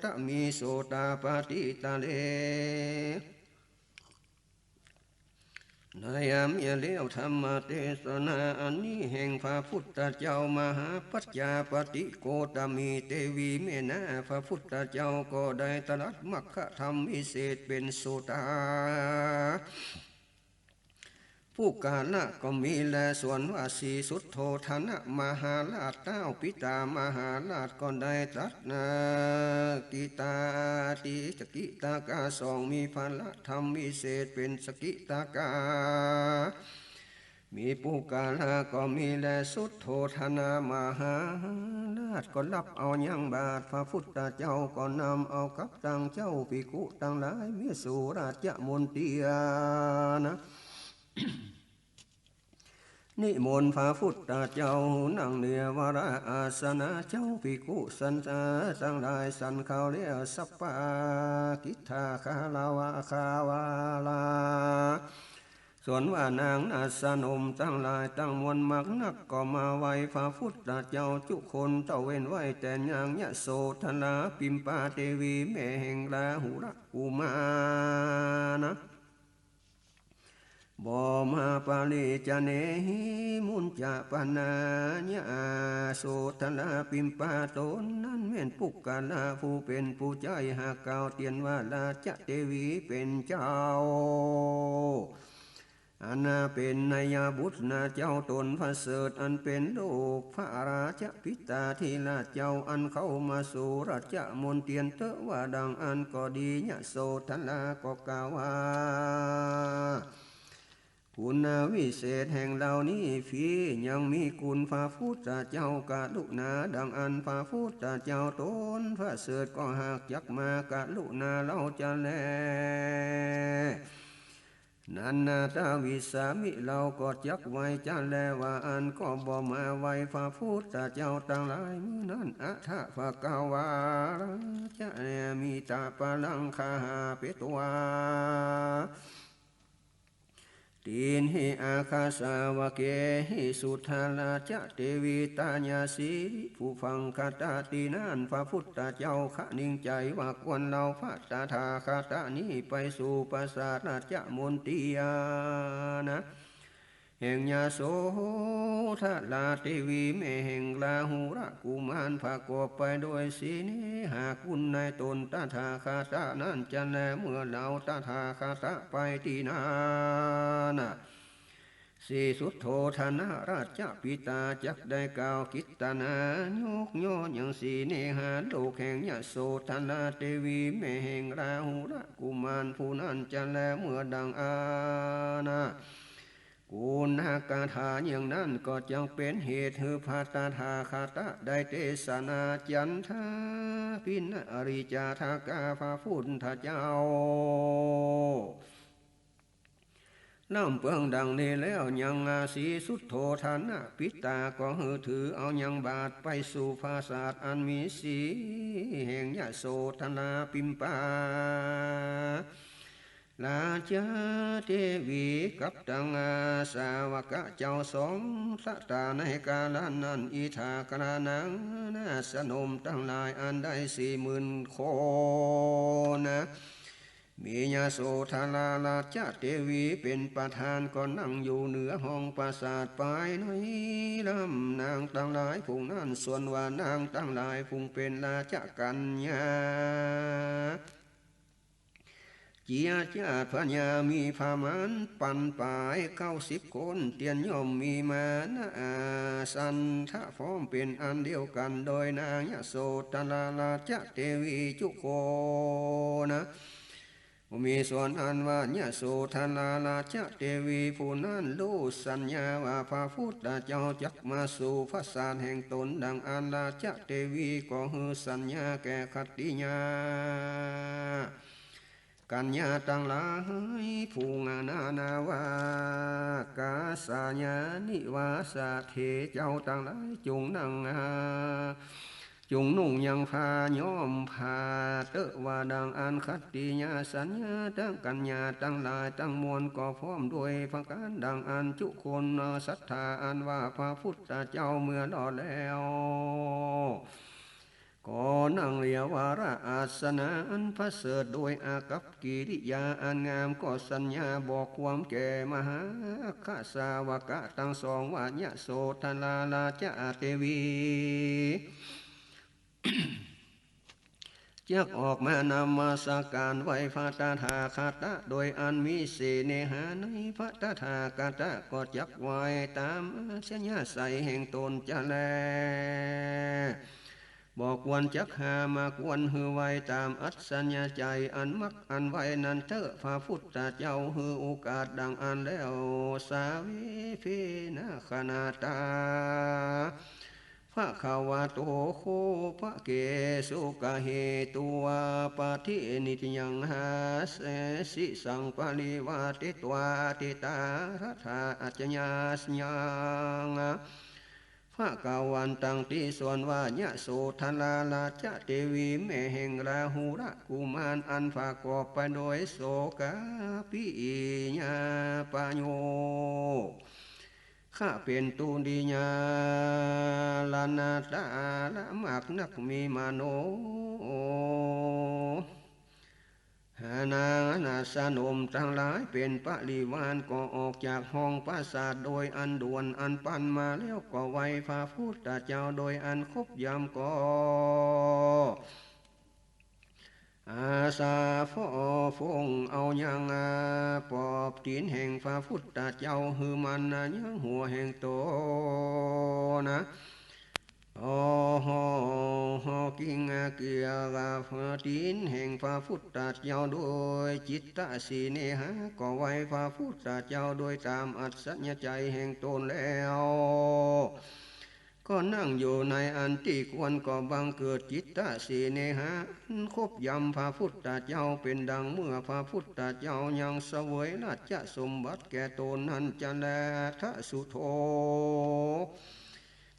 ตมี โสตาปฏิตะเล ในยามเมื่อแล้วธรรมเตสนาอันนี้แห่งพระพุทธเจ้า มหาปัจจาปฏิโคตมีเตวีแม่นา พระพุทธเจ้าก็ได้ตรัสมรรคธรรมวิเศษเป๋นโสตา ปุคคละก็มีแล ส่วนว่าสีสุทโธทนะมหาราชเต้าปิตามหาราชก็ได้ตรัสนา กิตาติสกิตากาสอง มีพละธรรมวิเศษเป๋นสกิตากา มีปุคคละก็มีแล สุทโธทนะมหาราชก็ฮับเอายังบาตร พระพุทธเจ้าก็นำเอากับตัง เจ้าภิกขุตังหลาย เมื่อสู่ราชมณเฑียรนะ นิมนต์พระพุทธเจ้านั่งเหนือวราอาสนะ เจ้าภิกขุสันตาตังหลายสันเขาแล้ว สัปปะกิฏฐาคารวะคาวาลา ส่วนว่านางนาฏสนมตังหลายตังมวลมากนัก ก็มาไหว้พระพุทธเจ้าจุคน เต้าเว้นไว้แต่นางยโสธราปิมปาเตวีแม่แห่งราหุลกุมารนะ บรมปาริจเนหิ มุญจะปนายะ โสธราปิมปาต๋นนั้นแม่นปุคคละผู้เป๋นผู้ใจ๊ หากกล่าวเตียนว่าราชเตวีเป๋นเจ้า อันนาเป๋นนายบุตรนาเจ้าต๋นประเสริฐ อันเป๋นลูกพระราชปิตาธิราชเจ้า อันเข้ามาสู่ราชมณเฑียร เต๊อะว่าดังอั้นก็ดี ยโสธราก็กล่าวว่า คุณวิเศษแห่งเฮานี้ พี่ยังมีคุณพระพุทธเจ้ากรุณา ดังอั้นพระพุทธเจ้าต๋นประเสริฐก็หากจักมากรุณาเฮาจะแล นันนาทวิสสามิ เฮาก็จักไหว้จะแล ว่าอั้นก็บ่มาไหว้พระพุทธเจ้าตังหลาย เมื่อนั้น อะถะภะคะวา ราชเนมิตะปะลังคาหาเปตวา ตินหิอาคาสาวะเกหิ สุทธาราชเตวีตายาสี ผู้ฟังคาถาตี้นั้น พระพุทธเจ้าคะนิงใจ๋ว่าควรเฮาพระตถาคตะนี้ไปสู่ปราสาทราชมณเฑียรนะ แห่งยโสธราเตวีแม่แห่งราหุลกุมาร ประกอบไปด้วยเสน่หาคุณในตนตถาคตะนั้นจะแล เมื่อเฮาตถาคตะไปตี้นั้นนะ สีสุทโธทนะราชปิตาจักได้กล่าวกิตตนายกย่อยังเสน่หาลูกแห่งยโสธราเตวีแม่แห่งราหุลกุมารผู้นั้นจะแล เมื่อดังอั้นนะ กุณคาถาอย่างนั้นก็จักเป๋นเหตุหื้อพระตถาคตะได้เตสนา จันทาปินริจาทากา พระพุทธเจ้า ร่ำเปิงดังนี้แล้ว ยังสีสุทโธทนะปิตาก็หื้อถือเอายังบาตรไปสู่ปราสาทอันมีสีแห่งยโสธราปิมปา ราชเตวีกับตังสาวกะเจ้าสอง สตาในกาละนั้น อิทธาคานังนาฏสนมตังหลายอันได้สี่หมื่นคนนะ มียโสธราราชเตวีเป๋นประธาน ก็นั่งอยู่เหนือห้องปราสาทภายในลำ นางตังหลายฝูงนั้น ส่วนว่านางตังหลายฝูงเป๋นราชกัญญา เจียจ้าดพญามีประมาณปันป๋ายเก้าสิบคน เตียนย่อมมีมานะอาสันทะพร้อมเป๋นอันเดียวกั๋น โดยนางยโสธราราชเตวีจุคนนะ มีส่วนอันว่ายโสธราราชเตวีผู้นั้นฮู้สัญญาว่าพระพุทธเจ้าจักมาสู่ปราสาทแห่งต๋น ดังอั้นราชเตวีก็หื้อสัญญาแก่ขัตติยา กัญญาตังหลายฝูง นานาวากาสายานิวาสะ เถเจ้าตังหลายจงนั่ง จุ่งนุ่งยังผ้าย้อมผ้าเต๊อะ ว่าดังอั้น ขัตติยสัญญาตังกัณยาตังหลายตังมวล ก็พร้อมด้วยประก๋านดังอั้น จุคนศรัทธาอันว่าพระพุทธเจ้าเมื่อรอดแล้ว ก็นั่งเรียวาระอาสนะอันประเสริฐ โดยอากัปกิริยาอันงาม ก็สัญญาบอกความแก่มหาคัสสาวกะตังสองว่า ยโสธราราชเตวี จักออกมานมัสก๋านไหว้พระตถาคตะ โดยอันมีเสน่หาในพระตถาคตะ ก็จักไหว้ต๋ามอัธยาศัยแห่งต๋นจะแล บ่ควรจักหามาควรหื้อไหว้ต๋ามอัธยาศัย อันมักอันไหว้นั้นเต๊อะ พระพุทธเจ้าหื้อโอกาสดังอั้นแล้ว สาเว เภ นะ คณาตา ภะคะวะโต โค ภะเก สุขะเหตุวา ปะทิฏฐิยัง หาเสสิสัง ปะริวาเทตวา เทตารัตถา อัจฉยาสยัง ภะคะวันตัง ติสรรว่า ยโสธราราชเตวี แม่แห่งราหุละกุมาร อันประกอบไปโดยโสกาปิยะปะโยค คะเป๋นตุติยะละนาตาละมากนัก มีมโนหานานาสนมตังหลายเป๋นปริวาร ก็ออกจากห้องปราสาทโดยอันด่วนอันปานมาแล้ว ก็ไหว้พระพุทธเจ้าโดยอันครบยำ ก็ อาสาฟ้อฟงเอายังปอบตี๋นแห่งพระพุทธเจ้า หื้อมันยังหัวแห่งต๋นนะ โอ้โห กิ่งเกลือตี๋นแห่งพระพุทธเจ้าโดยจิตตะเสน่หา ก็ไหว้พระพุทธเจ้าโดยต๋ามอัธยาศัยแห่งต๋นแล้ว ก็นั่งอยู่ในอันตี้ควร ก็บังเกิดจิตตะเสน่หาอันครบยำพระพุทธเจ้า เป๋นดังเมื่อพระพุทธเจ้ายังเสวยราชสมบัติแก่ต๋นนั้นจะแล ทสุโธ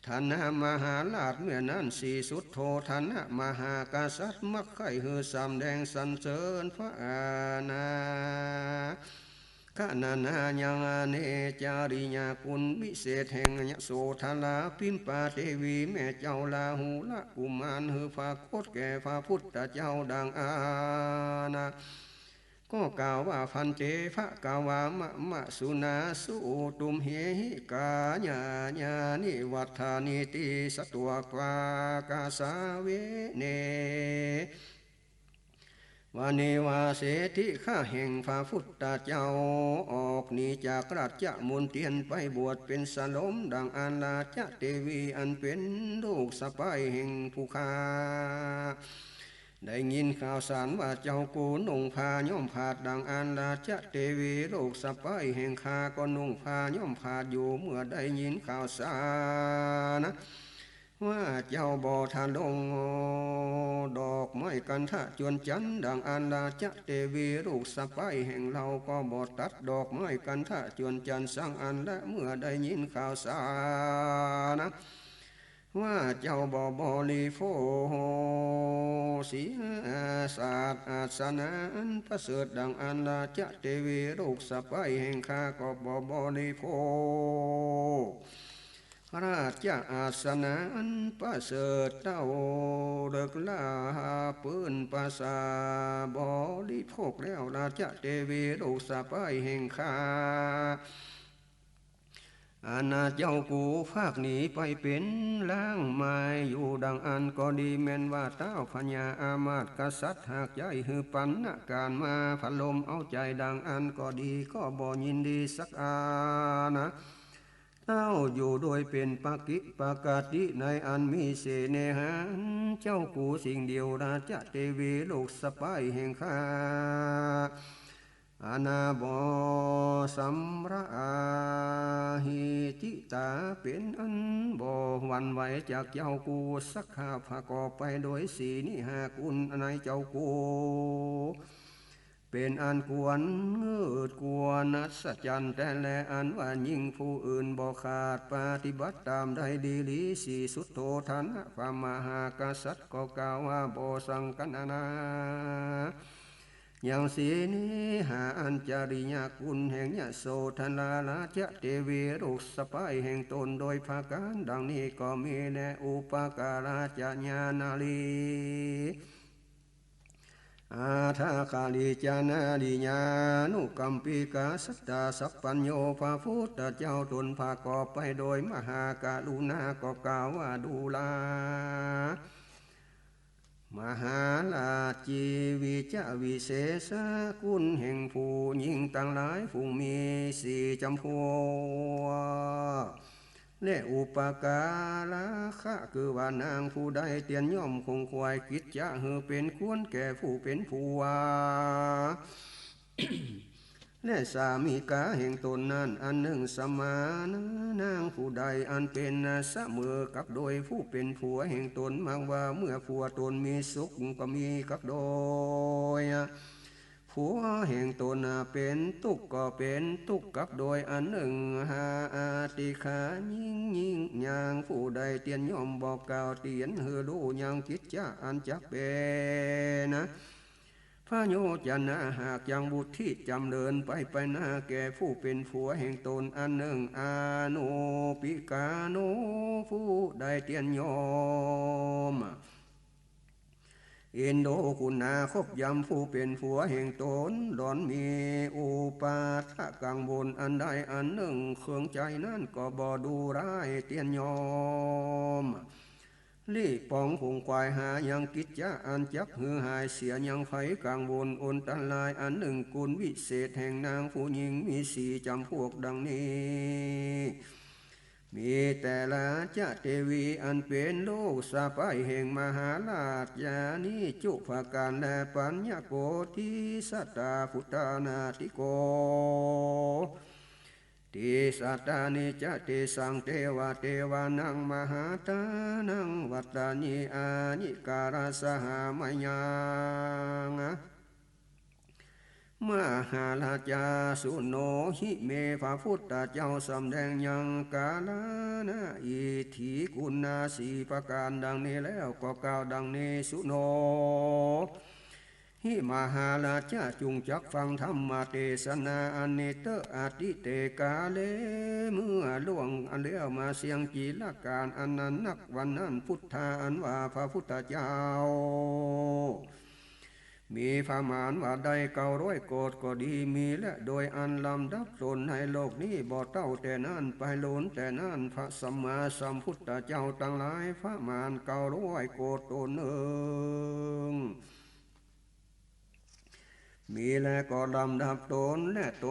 ทนะมหาราช เมื่อนั้นศรีสุโธทนะมหากษัตริย์ มักใค่หื้อสำแดงสรรเสริญพระนา คณานายังเนจริยาคุณวิเศษแห่งยโสธราพิมพาเตวี แม่เจ้าราหุละกุมาร หื้อปรากฏแก่พระพุทธเจ้าดังอั้นนะ ก็กล่าวว่า ภันเต ภะคะวามะมะสุนา สุตุมเหหิ กายาญานิวัฏฐานิติ สัตวกากาสาเวเน วะเนวาเส ตี้ข้าแห่งพระพุทธเจ้าออกหนีจากราชมณเฑียรไปบวชเป๋นสลม ดังอั้นราชเตวีอันเป๋นลูกสะใภ้แห่งผู้ข้า ได้ยินข่าวสารว่าเจ้ากูนุ่งผ้าย้อมผาด ดังอั้นราชเตวีลูกสะใภ้แห่งข้าก็นุ่งผ้าย้อมผาดอยู่ เมื่อได้ยินข่าวสารนะ ว่าเจ้าบ่ทะลงดอกไม้กันทะจวนจันทร์ ดังอั้นราชเตวีลูกสะใภ้แห่งเฮาก็บ่ตัดดอกไม้กันทะจวนจันทร์สักอัน และเมื่อได้ยินข่าวสารนะ ว่าเจ้าบ่บริโภคเสียสาสน์อาสนะอันประเสริฐ ดังอั้นราชเตวีลูกสะใภ้แห่งข้าก็บ่บริโภค ราชอาสนะอันประเสริฐเต้าเลิกล้าปื้นประสาบริโภคแล้ว ราชเตวีลูกสะใภ้แห่งข้า อันเจ้ากูพากหนีไปเป๋นล้างไม้อยู่ ดังอั้นก็ดี แม้นว่าต้าวพญาอามาตย์กษัตริย์หากใจ้หื้อปันนาการมาผะลมเอาใจ๋ ดังอั้นก็ดี ก็บ่ยินดีสักอันนะ เต้าอยู่โดยเป๋นปกิ ปกติในอันมีเสน่หา เจ้ากูสิ่งเดียว ราชเตวีลูกสะใภ้แห่งข้า อันบ่สำราหิติตา เป๋นอันบ่หวั่นไหวจากเจ้ากูสักข้า ประกอบไปโดยสีนี้ห้ากุณในเจ้ากู เป็นอันควรงืดควรอัศจรรย์แต๊แล อันว่ายิ่งผู้อื่นบ่ขาด ปฏิบัติต๋ามได้ดีหลี สีสุทโธทนะ พระมหากษัตริย์ก็กล่าวว่า บ่สังกัณณา ยังสีนี้หา อัญจริยกุณแห่งยโสธราราชเตวี ลูกสะใภ้แห่งต๋น โดยประก๋านดังนี้ก็มีแล อุปการาจะญาณาลี อาทาคาลีจานาลี ญาณุกัมปิกา สัตตาสัพพัญญู พระพุทธเจ้าต๋นประกอบไปโดยมหากรุณา ก็กล่าวว่า ดูรา มหาราช จีวิจวิเสสะ กุณแห่งผู้หญิงตังหลาย ผู้มีสี่จ๋ำพวก และอุปการะ คือว่านางผู้ใดเตียนย่อมขงขวายกิจจะหื้อเป๋นควรแก่ผู้เป๋นผัว และสามิกาแห่งต๋นนั้นอันนึ่ง สมานะ นางผู้ใดอันเป๋นเสมอกับโดยผู้เป๋นผัวแห่งต๋น มักว่าเมื่อผัวต๋นมีสุขก็มีกับโดย ผัวแห่งต๋นเป๋นตุ๊กข์ก็เป๋นตุ๊กข์กับโดยอันนึ่ง หาอาติขายิ่งยิ่ง นางผู้ใดเตียนย่อมบอกกล่าวเตียนหื้อฮู้ยังกิจจะอันจักเป๋น พระโยจนะ หากยังบุตรีจ๋ำเริญไปไปหน้าแก่ผู้เป๋นผัวแห่งต๋นอันนึ่ง อนุปิกาโน ผู้ใดเตียนย่อม อินดูกุณา คบยำผู้เป๋นผัวแห่งต๋น หล่อนมีอุปาทะกังวลอันใดอันนึ่ง เคืองใจ๋นั้นก็บ่ดุร้ายเตียนย่อม หลีกป๋องขงขวายหายังกิจจะอันจักหื้อหายเสียยังภัยกังวลอันตรายอันนึ่ง กุณวิเศษแห่งนางผู้หญิงมีสี่จ๋ำพวกดังนี้ มีแต่ราชเตวีอันเป๋นลูกสะใภ้แห่งมหาราชญาณีจุประก๋าน และปัญญโกติสัตตาพุทธานาธิโก ติสัตตานิจจะ เตสัง เตวะ เตวานัง มหาตานัง วัตตานิ อานิการะ สหามายัง มหาราชา สุโนหิ เม พระพุทธเจ้าสำแดงยังกาลานะอิทธิคุณนาสี่ประก๋านดังนี้แล้ว ก็กล่าวดังนี้ สุโน หิ มหาราชา จุ่งจักฟังธรรมเตสนาอันนี้เต๊อะ อติเต กาเล เมื่อล่วงอันแล้วมาเสี้ยงจีรกาลอันนั้นนัก วันนั้น พุทธา อันว่าพระพุทธเจ้า มีประมาณว่าได้เก้าร้อยโกฏก็ดี มีและโดยอันลำดับตนในโลกนี้บ่เต้าแต่นั้นไปลุนแต่นั้น พระสัมมาสัมพุทธเจ้าตังหลายประมาณเก้าร้อยโกฏตนนึ่ง มีและก็ลำดับตนและต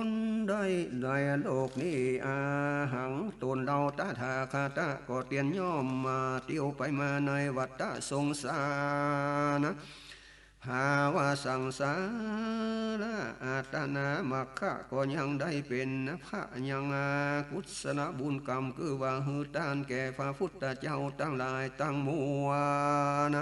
นได้ในโลกนี้ อาหัง ตนเฮาตถาคตะก็เตียนย่อมมาเตียวไปมาในวัฏฏะสงสารภาวะสังสาระ อัตตนามรรคะ ก็ยังได้เป๋นพระยังอากุศลบุญกรรม คือว่าหื้อตานแก่พระพุทธเจ้าตังหลายตังมวล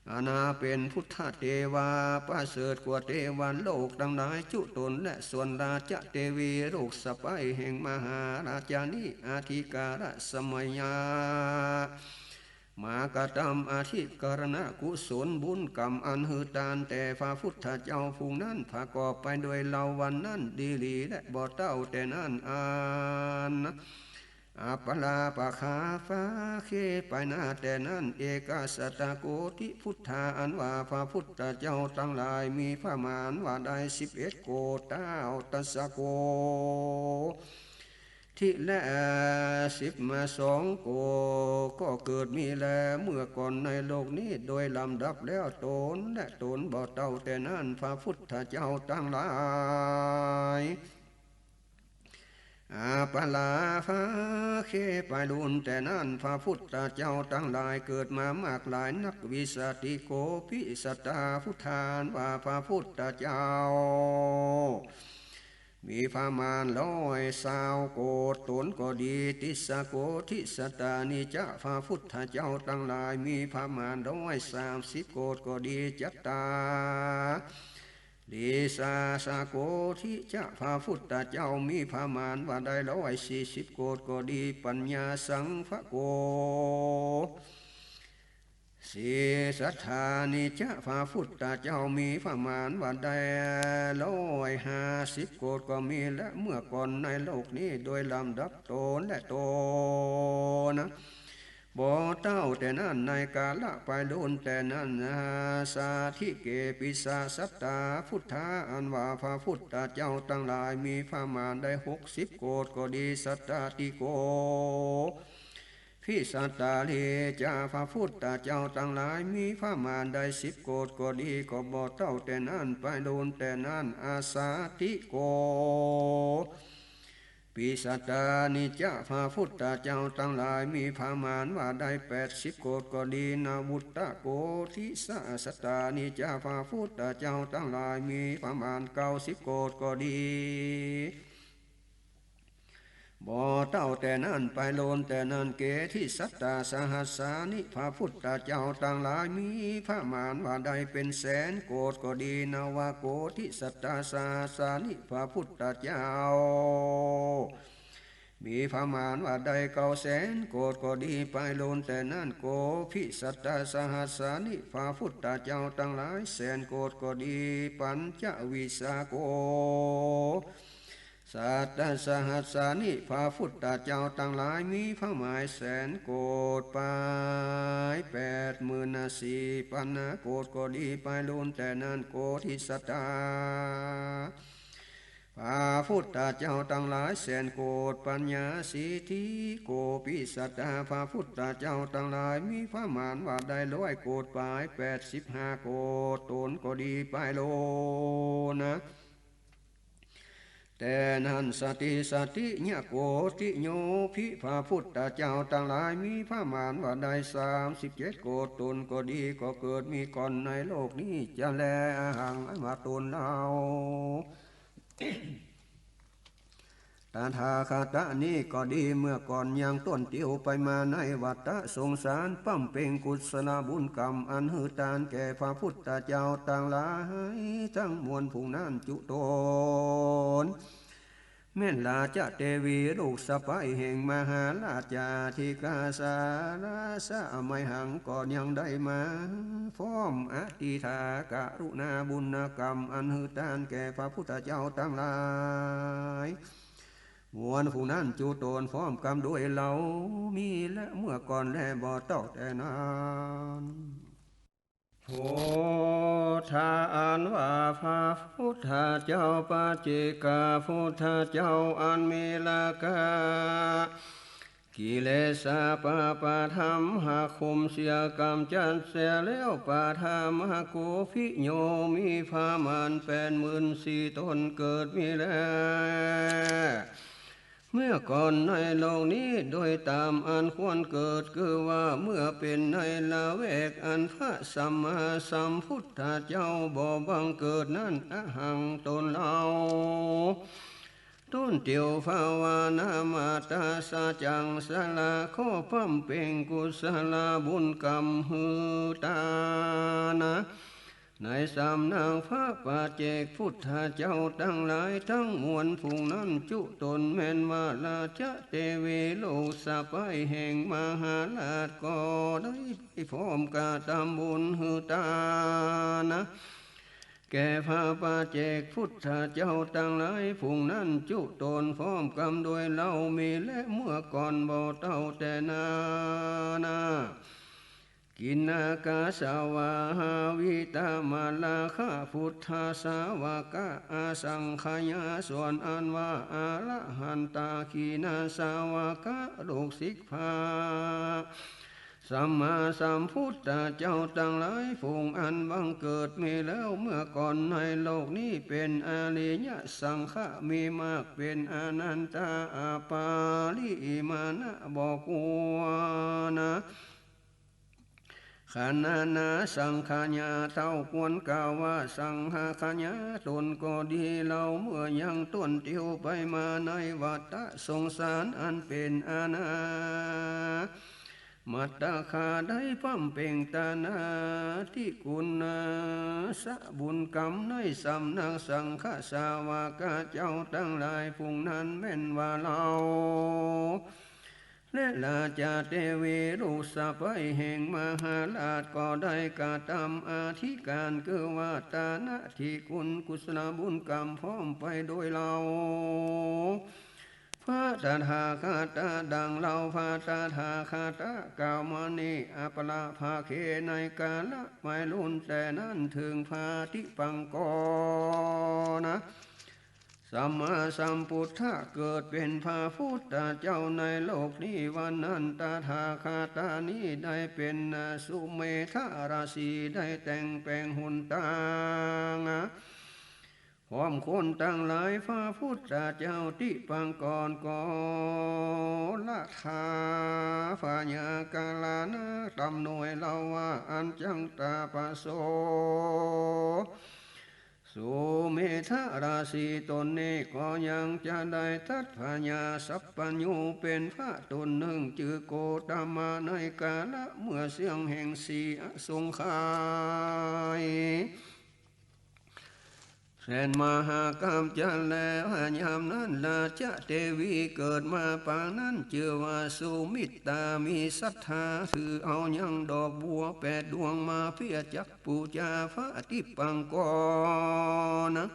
อันนาเป๋นพุทธเตวา ประเสริฐกว่าเตวโลกตังหลายจุตน และส่วนราชเตวีลูกสะใภ้แห่งมหาราชานี้ อธิการะสมัยยะ มากระตำอธิกรณกุศลบุญกรรมอันหื้อตานแต่พระพุทธเจ้าผู้นั้นประกอบไปโดยเฮาวันนั้นดีหลีและบ่เต้าแต่นั้นอัน อัปปะลาปะคา ฟ้าเคไปหน้าแต่นั้น เอกสัตตโกติพุทธา อันว่าพระพุทธเจ้าตังหลายมีประมาณว่าได้สิบเอ็ดโกฏ เต้าตัสสะโกติและสิบสองโกฏ ก็เกิดมีแลเมื่อก่อนในโลกนี้โดยลำดับแล้ว ตนและตนบ่เต้าแต่นั้น พระพุทธเจ้าตังหลาย อัปปะลา ฟ้าเคไปลุนแต่นั้น พระพุทธเจ้าตังหลายเกิดมามากหลายนัก วิสาติโกติสัตตาพุทธา อันว่าพระพุทธเจ้ามีประมาณร้อยซาวโกฏตนก็ดี ติสสะโกติสัตตานิจะ พระพุทธเจ้าตังหลายมีประมาณร้อยสามสิบโกฏก็ดี จัตตา ติสสะโกฏฐิจะ พระพุทธเจ้ามีประมาณว่าได้ร้อยสี่สิบโกฏก็ดี ปัญญาสังวโก สีสัตถานิจะ พระพุทธเจ้ามีประมาณว่าได้ร้อยห้าสิบโกฏก็มี และเมื่อก่อนในโลกนี้โดยลำดับตนและตนนะ บ่เต้าแต่นั้น ในกาละไปลูนแต่นั้นนะ สาธิเก ปิสะสัตตา พุทธา อันว่าพระพุทธเจ้าตังหลายมีประมาณได้หกสิบโกฏก็ดี สัตตาติโก ภิสัตตาลีจะ พระพุทธเจ้าตังหลายมีประมาณได้สิบโกฏก็ดี ก็บ่เต้าแต่นั้น ไปลูนแต่นั้น อสาติโก ปิสัตตานิจะ พระพุทธเจ้าตังหลายมีประมาณว่าได้แปดสิบโกฏก็ดี นวุตตะโกฏฐิสะ สัตตานิจะ พระพุทธเจ้าตังหลายมีประมาณเก้าสิบโกฏก็ดี บ่เต้าแต่นั้น ไปลูนแต่นั้น เกฏฐิสัตตาสหัสสานิ พระพุทธเจ้าตังหลายมีประมาณว่าได้เป็นแสนโกฏก็ดี นวโกฏฐิสัตตาสหัสสานิ พระพุทธเจ้ามีประมาณว่าได้เก้าแสนโกฏก็ดี ไปลูนแต่นั้น โกฏฐิสัตตาสหัสสานิ พระพุทธเจ้าตังหลายแสนโกฏก็ดี ปัญจวิสสะโกฏฐิสัตตาสหัสสานิ พระพุทธเจ้าตังหลายมีประมาณแสนโกฏ ปายแปดหมื่นสี่ปันโกฏก็ดี ไปลูนแต่นั้น โกฏฐิสัตตา พระพุทธเจ้าตังหลายแสนโกฏ ปัญญาสิทธิโกฏฐิสัตตา พระพุทธเจ้าตังหลายมีประมาณว่าได้ร้อยโกฏ ปายแปดสิบห้าโกฏตนก็ดี ไปลูนนะ แต่นั้น สติสัตถิยะโกฏฐิโยภิ พระพุทธเจ้าตังหลายมีประมาณว่าได้สามสิบเจ็ดโกฏตนก็ดี ก็เกิดมีก่อนในโลกนี้จะแล อหัง อันว่าตนเรา ตถาคตะนี้ก็ดี เมื่อก่อนยังต้นเตียวไปมาในวัฏฏะสงสาร บำเพ็งกุศลบุญกรรมอันหื้อตานแก่พระพุทธเจ้าตังหลายทั้งมวลผู้นั้นจุตน แม่นราชเตวีลูกสะใภ้แห่งมหาราชาธิกาสาราสะ อมัยหัง ก็ยังได้มาพร้อมอธิษฐานกรุณาบุญกรรมอันหื้อตานแก่พระพุทธเจ้าตังหลาย มวลผู้นั้นจุตนพร้อมกำด้วยเหล่ามีและเมื่อก่อนและบ่เต้าแต่นั้น พุทธะอันว่าพระพุทธเจ้า ปัจเจกพุทธเจ้าอันมีราคะ กิเลสะปะปะธรรมหะ ข่มเสียกำจัดเสียแล้ว ปะทะมะโกภิโย มีประมาณแปดหมื่นสี่ตนเกิดมีแล เมื่อก่อนในโลกนี้โดยต๋ามอันควรเกิด คือว่าเมื่อเป๋นในละแวกอันพระสัมมาสัมพุทธเจ้าบ่บังเกิดนั้น อหัง ตนเรา ต้นเตียวภาวนามาตาสะจังสละ ข้อบำเพ็งกุศลบุญกรรมหื้อตานนะ ในสำนักพระปัจเจกพุทธเจ้าตังหลายทั้งมวลผู้นั้นจุตน แม่นว่าราชเตวีลูกสะใภ้แห่งมหาราชก็ได้พร้อมกระทำบุญหื้อตานนะ แก่พระปัจเจกพุทธเจ้าตังหลายผู้นั้นจุตนพร้อมกำด้วยเหล่ามีและเมื่อก่อนบ่เต้าแต่นั้นนะ กิณกะสวาหาวิตะมะลาคะ พุทธสาวกะอสังขยา ส่วนอันว่าอรหันตากิณสาวกะลูกศิษย์พระสัมมาสัมพุทธเจ้าตังหลายผู้อันบังเกิดมีแล้วเมื่อก่อนในโลกนี้เป๋นอริยสังฆะมีมากเป๋นอนันตะอปาริมาณะบ่กัวนนะ ขันนานาสังขยา เต้าควรกล่าวว่าสังขยาตนก็ดี เหล่าเมื่อยังต้นเตียวไปมาในวัฏฏะสงสารอันเป๋นอนา มัตตคาได้บำเพ็งตานาธิกุณาสบุญกรรมในสำนักสังฆสาวกะเจ้าตังหลายฝูงนั้นแม่นว่าเฮา และราชาเตวีลูกสะใภ้แห่งมหาราชก็ได้กระทำอธิการคือว่าตานาธิกุณกุศลบุญกรรมพร้อมไปโดยเฮา พระตถาคตะดังเฮาพระตถาคตะกล่าวมานี้ อัปปะระภาเข ในกาละไม่ลุนแต่นั้นเถิง พระทิปังกรนะ สัมมาสัมปุทธะเกิดเป๋นพระพุทธเจ้าในโลกนี้ วันนั้นตถาคตะนี้ได้เป๋นสุเมธราศี ได้แต่งแป๋งหนตาง พร้อมคนตังหลาย พระพุทธเจ้าทิปังกรก็ละทาพยากรณะต๋ำหน่วยเฮาว่า อันจั๋งตาปะโส สุเมธราศีต๋นนี้ก็ยังจะได้ตรัสพยาสัพพัญญูเป๋นพระต๋นนึ่ง จื้อโกตมะ ในกาละเมื่อเสี้ยงแห่งสีอสงไขย แสนมหากัปปะ แล้วยามนั้นราชเตวีเกิดมาปางนั้น จื้อว่าสุมิตตา มีศรัทธาถือเอายังดอกบัวแปดดวงมาเปื้อจักปู๋จาพระทิปังกรนะ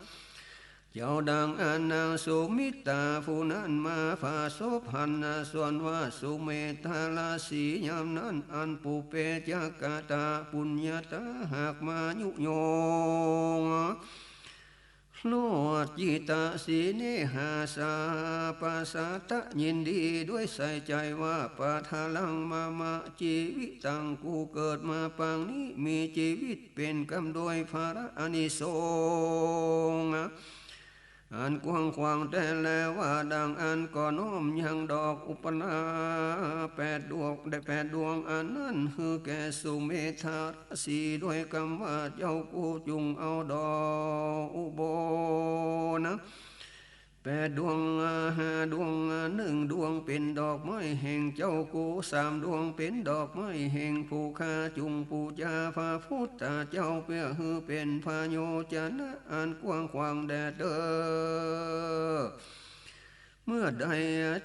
เจ้า ดังอั้นนางสุมิตตาผู้นั้นมาผสบหั้นนะ ส่วนว่าสุเมธราศียามนั้น อันปุพเพจะกะตะปุญญาตาหากมายุยง โลดจิตตะสีเนหาสาปะสาทะยินดีด้วยใส่ใจ๋ว่า ปะทะลังมะมะ จีวิตัง กูเกิดมาปางนี้มีจีวิตเป๋นกำโดยผละอานิสงส์อันกว้างขวางแต๊แลว่า ดังอั้นก็น้อมยังดอกอุปราแปดดวง ได้แปดดวงอันนั้นหื้อแก่สุเมธา สีด้วยกำว่า เจ้ากูจุ่งเอาดอกอุโบนะแปดดวงห้าดวง นึ่งดวงเป๋นดอกไม้แห่งเจ้ากู สามดวงเป๋นดอกไม้แห่งผู้ข้า จุ่งปู๋จาพระพุทธเจ้า เปื้อหื้อเป๋นพระโยชนะอันกว้างขวางแด่เต๊อ เมื่อใด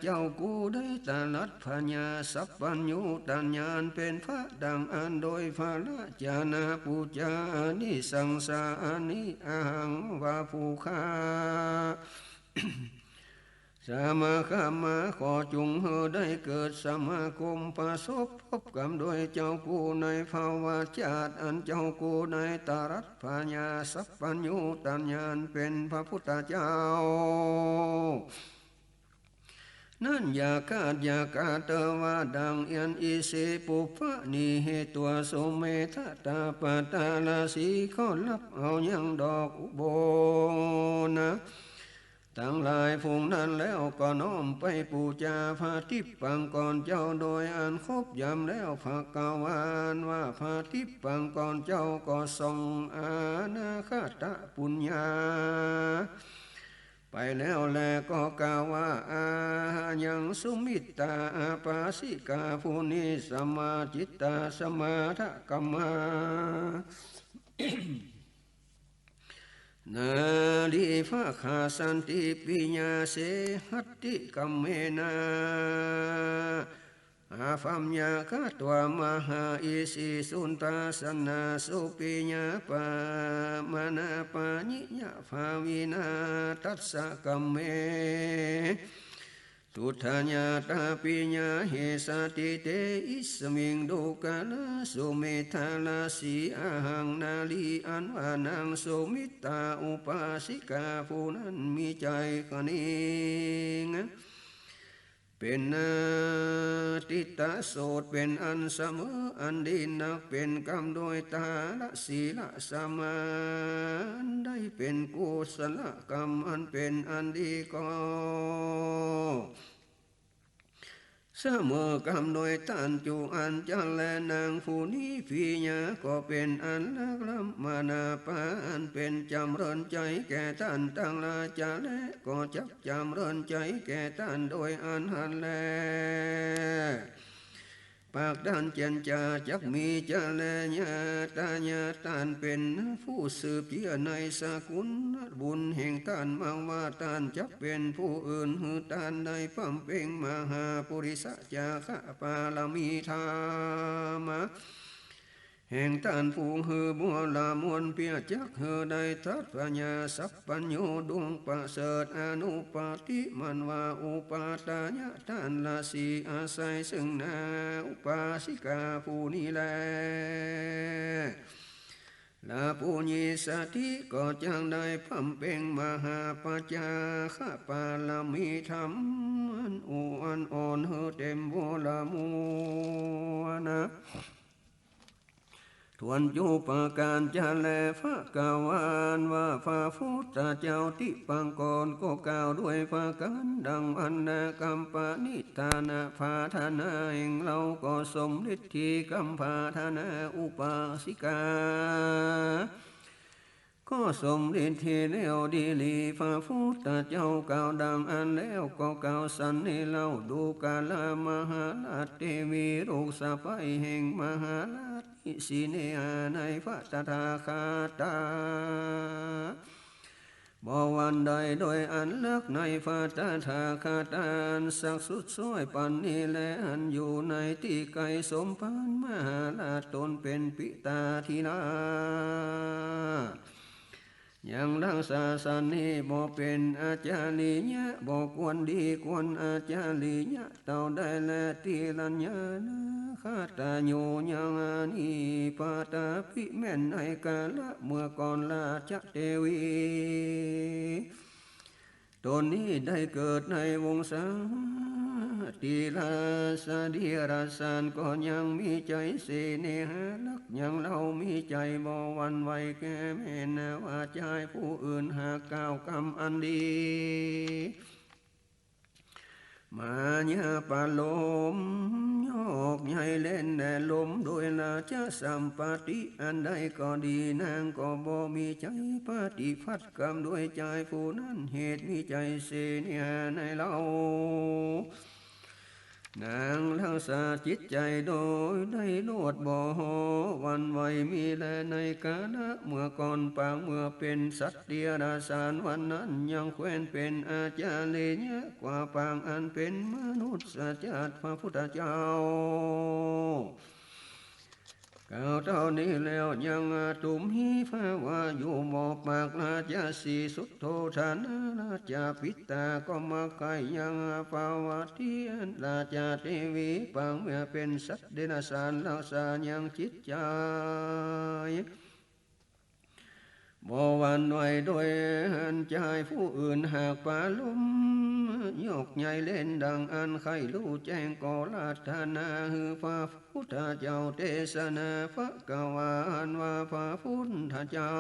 เจ้ากูได้ตรัสพยาสัพพัญญูตญาณเป๋นพระดังอั้นโดยผละจานะปู๋จา อานิสังสาอานิ อะหัง ว่าผู้ข้า สมาคมา ขอจุ่งหื้อได้เกิดสมาคมประสบพบกำโดยเจ้ากูในภวชาติ อันเจ้ากูได้ตรัสพยาสัพพัญญูตญาณเป๋นพระพุทธเจ้า นั้นอย่าขาดอย่าขาดเต๊อว่า ดังอั้นอิสิปุพพะ นิเหตัง สุเมธะตาปะตาราศีก็ฮับเอายังดอกอุโบนะตังหลายฝูงนั้นแล้วก็น้อมไปปู๋จาพระทิปังกรเจ้า โดยอันครบยามแล้ว ภะคะวา ว่าพระทิปังกรเจ้าก็ส่งอนาคตะปุญญา ไปแล้วแล ก็กล่าวว่า อายังสุมิตตา อุปาสิกาผู้นี้ สมาจิตตา สมาทะกัมมา นารีภะคะสันติปิยา เสหัตถิกัมเมนะ อาภัมยา คะตวามหาอิสิ สุทัสสนา สุปิยา ปะมาณา ปะญิญญาภาวินา ตัสสะกัมเม ทุตถญาตาปิยา เหสะติเต อิสมิง ดูกรา สุเมธาราศี อะหัง นารี อันว่านางสุมิตตา อุปาสิกาผู้นั้นมีใจ๋คะเนง เป๋นนาทิตะโสต เป๋นอันเสมออันดีนัก เป๋นกำโดยทานศีลสมาทาน ได้เป๋นกุศลกำอันเป๋นอันดีก็ เสมอกำโดยต้านจุอันจันแล นางผู้นี้ปิยาก็เป๋นอันรักล้ำมนาปา อันเป๋นจ๋ำเริญใจ๋แก่ต้านตังหลายจะแล ก็จักจ๋ำเริญใจ๋แก่ต้านโดยอันหั้นแล ปากต้านเจียรจาจักมีจะแล ญาตาญาต้านเป๋นผู้สืบเจื้อในสกุลบุญแห่งต้านมาว่า ต้านจักเป๋นผู้อื่นหื้อต้านได้บำเพ็งมหาปุริสจาคะปารมีธรรมะ แห่งต้านผู้หื้อบัวละมวลเปียจักหื้อได้ตรัสปัญญาสัพพัญญูดวงประเสริฐ อนุปาทิมันว่าอุปาทายะต้านละสี่ อาศัยซึ่งนาอุปาสิกาผู้นี้แล ละปุญญิสติก็จักได้บำเพ็งมหาปัจจาคะปารมีธรรมอันอู้อันอ่อนหื้อเต็มบัวละมวลนะ ถ้วนจุประก๋านจะแล ภะคะวาอันว่าพระพุทธเจ้าติปังกรก็กล่าวด้วยประก๋านดังอั้นนะ กัมปะนิทานะ ผาธนาแห่งเฮาก็สำเร็จตี้ กัมปะนิทานะ อุปาสิกา ก็สำเร็จตี้แล้วดีหลี พระพุทธเจ้ากล่าวดังอั้นแล้วก็กล่าวสันนี้เล่า ดูกรามาหาราชเตวี ลูกสะใภ้แห่งมหาราช นิสิเนหาในพระตถาคตา บ่หวั่นใดโดยอันเลิกในพระตถาคตาอันศักดิ์สุดซ้อยปันนี้แล อันอยู่ในตี้ไก๋สมภารมหาราชตนเป๋นปิตาธิราช ยังรักษาสันนี้บ่เป๋นอาจาริยะ บ่ควรดีควรอาจาริยะ เต้าใดแล ติรัญญานาคตาโย ยังอานีปาตาภิแม่นในกาละเมื่อก่อน ราชเตวีตนนี้ได้เกิดในวงศาติราชเดรัจฉาน ก็ยังมีใจ๋เสเนหาฮัก ยังเฮามีใจ๋บ่หวั่นไหวแก่แม่นว่า จายผู้อื่นหากกล่าวกำอันดี มายาปะโลม ยอกใหญ่เล่นแด่ลม โดยราชสัมปติอันใดก็ดี นางก็บ่มีใจ๋ปฏิบัติกรรมด้วยจายผู้นั้น เหตุมีใจ๋เสเนหาในเฮา นางรักษาจิตใจ๋โดยได้โลดบ่หวั่นไหว มีแลในกาละเมื่อก่อน ปางเมื่อเป๋นสัตว์เดรัจฉาน วันนั้นยังแควนเป๋นอาจาริยะกว่าปางอันเป๋นมนุษย์ชาติ พระพุทธเจ้ากล่าวเต้านี้แล้ว ยังอาตุมหิภาวะอยู่บ่ปาก ราชสีห์สุโธทนะราชปิตาก็มาใค่ ยังปาวาทีราชเตวี ปางเมื่อเป๋นสัตว์เดรัจฉาน รักษายังจิตใจ๋ บ่หวั่นไหวโดยอันจายผู้อื่นหากปะโลม ยอกใหญ่เล่นดังอั้น ใค่ฮู้แจ้งก็ราธนาหื้อพระพุทธเจ้าเตสนา ภะคะวาอันว่าพระพุทธเจ้า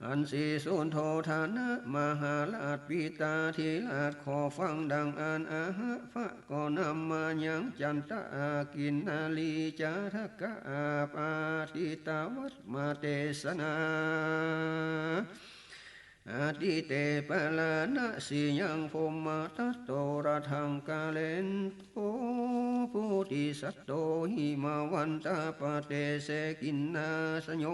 อันสีสุโธทนะมหาราชปิตาธิราชขอฟังดังอั้น อะหะ พระก็นำมายังจันตะอากินนารีจาทกะอาปาติตวัตมาเตสนา อาทิเตปะราณสียังพรหมทัตโตรทังกะเรนโต โพธิสัตโตหิมวันตะปะเตเสกินนาสโย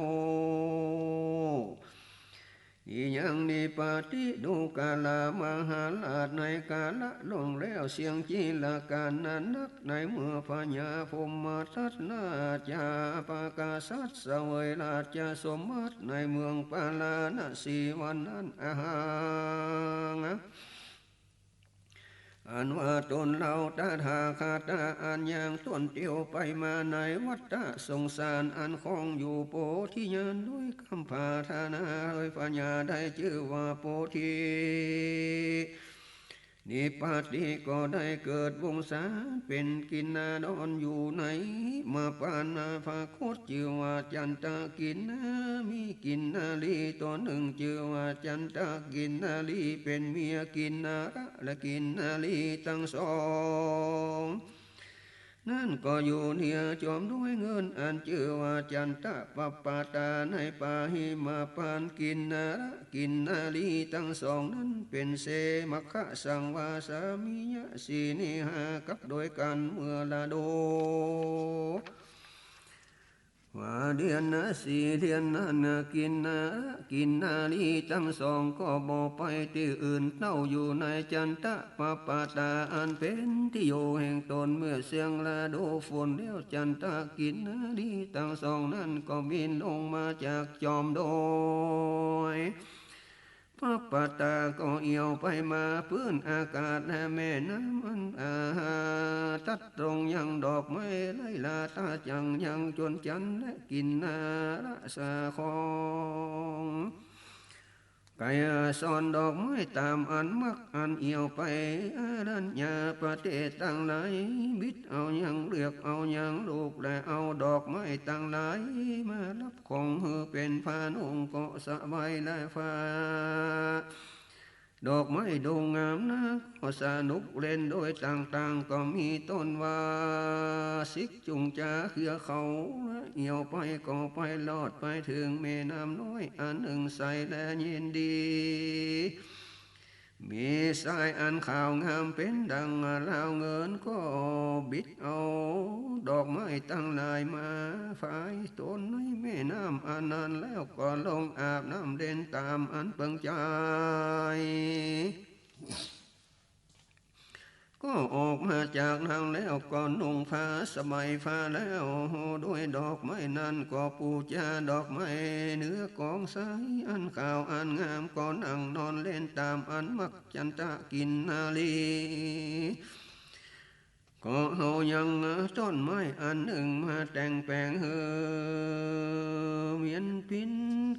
อิยังนิปาติ ดูกรามหาราช ในกาละล่วงแล้วเสี้ยงจีรกาลนานนัก ในเมื่อพญาพรหมทัตราชาปกษัตริย์เสวยราชสมบัติในเมืองปาราณสีวันนั้น อะหัง อันว่าตนเฮาตถาคตะอันยังต้วนเตียวไปมาในวัฏฏะสงสารอันคล้องอยู่โพธิญาณด้วยกำปรารถนาโดยปัญญาได้จื้อว่าโพธินิปาติ ก็ได้เกิดวงศาเป๋นกินนารอนอยู่ในมปานนาพคต จื้อว่าจันตะกินนา มีกินนารีต๋นนึ่งจื้อว่าจันตะกินนารี เป๋นเมียกินนาระและกินนารีตังสอง นั้นก็อยู่เนือจอมด้วยเงินอันจื้อว่าจันตะปปาตา ในปาหิมพานต์ กินนาระกินนารีตังสองนั้นเป๋นเสมขะสังวาสามิยะ สี่เณหากับโดยกั๋นเมื่อละโด ว่าเดือนนะสี่เดือนนั้นนะ กินนาระกินนารีตังสองก็บ่ไปตี้อื่น เต้าอยู่ในจันตะปปาตา อันเป๋นตี้อยู่แห่งต๋น เมื่อเสียงละโดฝนแล้ว จันตะกินนารีตังสองนั้นก็บินลงมาจากจอมดอย ปปาตาก็เอี่ยวไปมาปื้นอากาศ และแม่น้ำอันอาตัดตรงยังดอกไม้ไล่ลาตาจั่งยังจวนจันทร์ และกินนาระสาของ ไก่สอนดอกไม้ต๋ามอันมักอันเอี่ยวไป อรัญญาประเทศตังหลาย บิดเอายังเลือกเอายังลูก และเอาดอกไม้ตังหลายมาฮับ ของหื้อเป๋นผ้านุ่งก็สบายและผ้า ดอกไม้ดูงามนัก ก็สนุกเล่นโดยต่างๆ ก็มีต้นว่าสิกจุ่งจ๋าเครือเขา เอี่ยวไปก็ไปลอดไปเถิงแม่น้ำน้อยอันนึ่งใสและเย็นดี มีทรายอันขาวงามเป๋นดั่งราวเงิน ก็บิดเอาดอกไม้ตังหลายมาฝายตนในแม่น้ำอันนั้น แล้วก็ลงอาบน้ำเล่นต๋ามอันเปิงใจ๋ ก็ออกมาจากนั้นแล้วก็นุ่งผ้าสบายผ้าแล้ว โดยดอกไม้นั้นก็ปู๋จาดอกไม้เนื้อกองทรายอันขาวอันงาม ก็นั่งนอนเล่นต๋ามอันมัก จันตะกินนารี ก็เอายังต้นไม้อันนึ่งมาแต่งแป๋งหื้อเหมือนปิ้น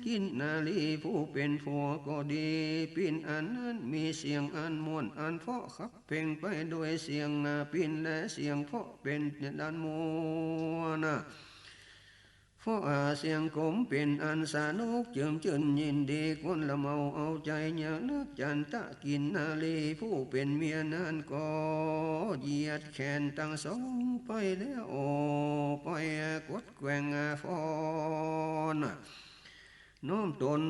กินนารีผู้เป๋นผัวก็ดี ปิ้นอันนั้นมีเสียงอันม่วนอันเพราะขับเพ่งไปโดยเสียงปิ้นและเสียงเพราะเป๋นอันม่วนนะ เพราะเสียงกลมเป๋นอันสนุกเจิมจื้นยินดี ควรละเมาเอาใจ๋อย่างนัก จันตะกินนารีผู้เป๋นเมียนั้นก็เหยียดแขนตังสองไปแล้วโอไปกดแกว่งฟ้อน น้อมต๋น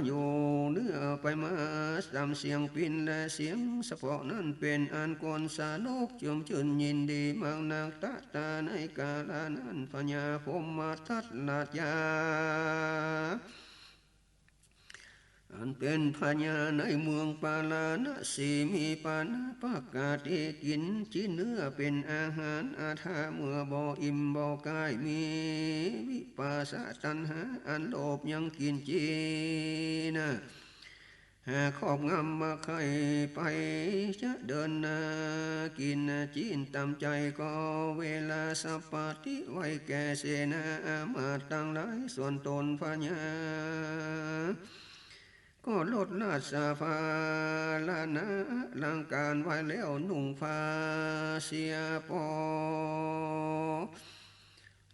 อยู่เนื้อไปมาต๋ามเสียงปิ้นและเสียงสะเพาะนั้น เป๋นอันควรสนุกเจิมจื้นยินดีมากนัก ตะตาในกาละนั้น พญาพรหมทัตราชา อันเป๋นพญาในเมืองปาราณสี มีปานะปกติกิ๋นจีนเนื้อเป๋นอาหาร อาถาเมื่อบ่อิ่มบ่กาย มีวิปาสะตัณหาอันโลภยังกิ๋นจีนนะ หากครอบงำบ่ใค่ไปจะเดินนากิ๋นจีนต๋ามใจ๋ ก็เวลาสัพพะติไหว้แก่เสนาอามาตย์ตังหลาย ส่วนต๋นพญา ก็ลดราชภาระนาอลังก๋ารไว้แล้ว นุ่งผ้าเสียปอ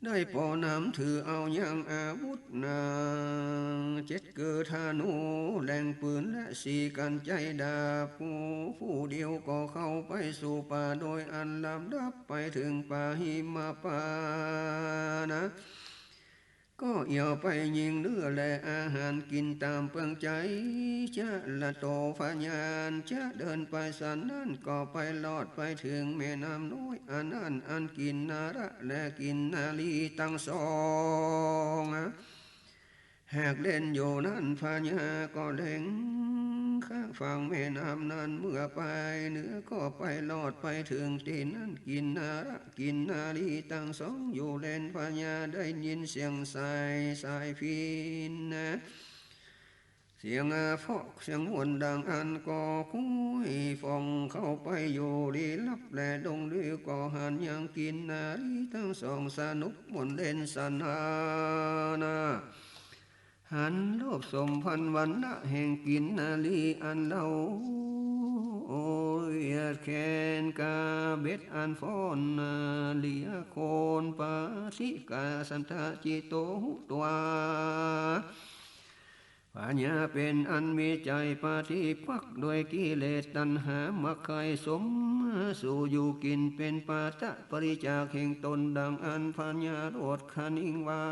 ได้ปอนำถือเอายังอาวุธนา เจ็ดเกือธนูแหลงปืนและสี่กรรไกรดาบ ผู้ ผู้เดียวก็เข้าไปสู่ป่าโดยอันลับดับ ไปเถิงป่าหิมพานต์นะ ก็เอี่ยวไปยิงเนื้อและอาหารกิ๋นต๋ามเปิงใจ๋ จะละโตพญาจะเดินไปสันนั้น ก็ไปลอดไปเถิงแม่น้ำน้อยอันนั้น อันกินนาระและกินนารีตังสอง หากเล่นอยู่นั้น พญาก็แหลงข้างฝั่งแม่น้ำนั้น เมื่อไปเนื้อก็ไปลอดไปเถิงตี้นั้น กินนาระกินนารีตังสองอยู่แล พญาได้ยินเสียงสาย สายพิณนะ เสียงเพราะเสียงม่วนดังอั้นก็คุ้ยฟองเข้าไปอยู่ลี้ลับแล ดงลือก็หันยังกินนารีตังสองสนุกม่วนเล่นสนานนา หันรูปสมพรรณวรรณะแห่งกินนารีอันเล่า โอ้ยแขนกาเบ็ดอันฟ้อนนาเลียโคนปาสิกาสันทะจิโตหุตวา เ ผญาเป๋นอันมีใจ๋ปฏิปักษ์โดยกิเลสตัณหามักใค่ สมสู่อยู่กิ๋นเป๋นปาตะปริจจ์แห่งต๋น ดังอั้น ผญาโรธคณิงว่า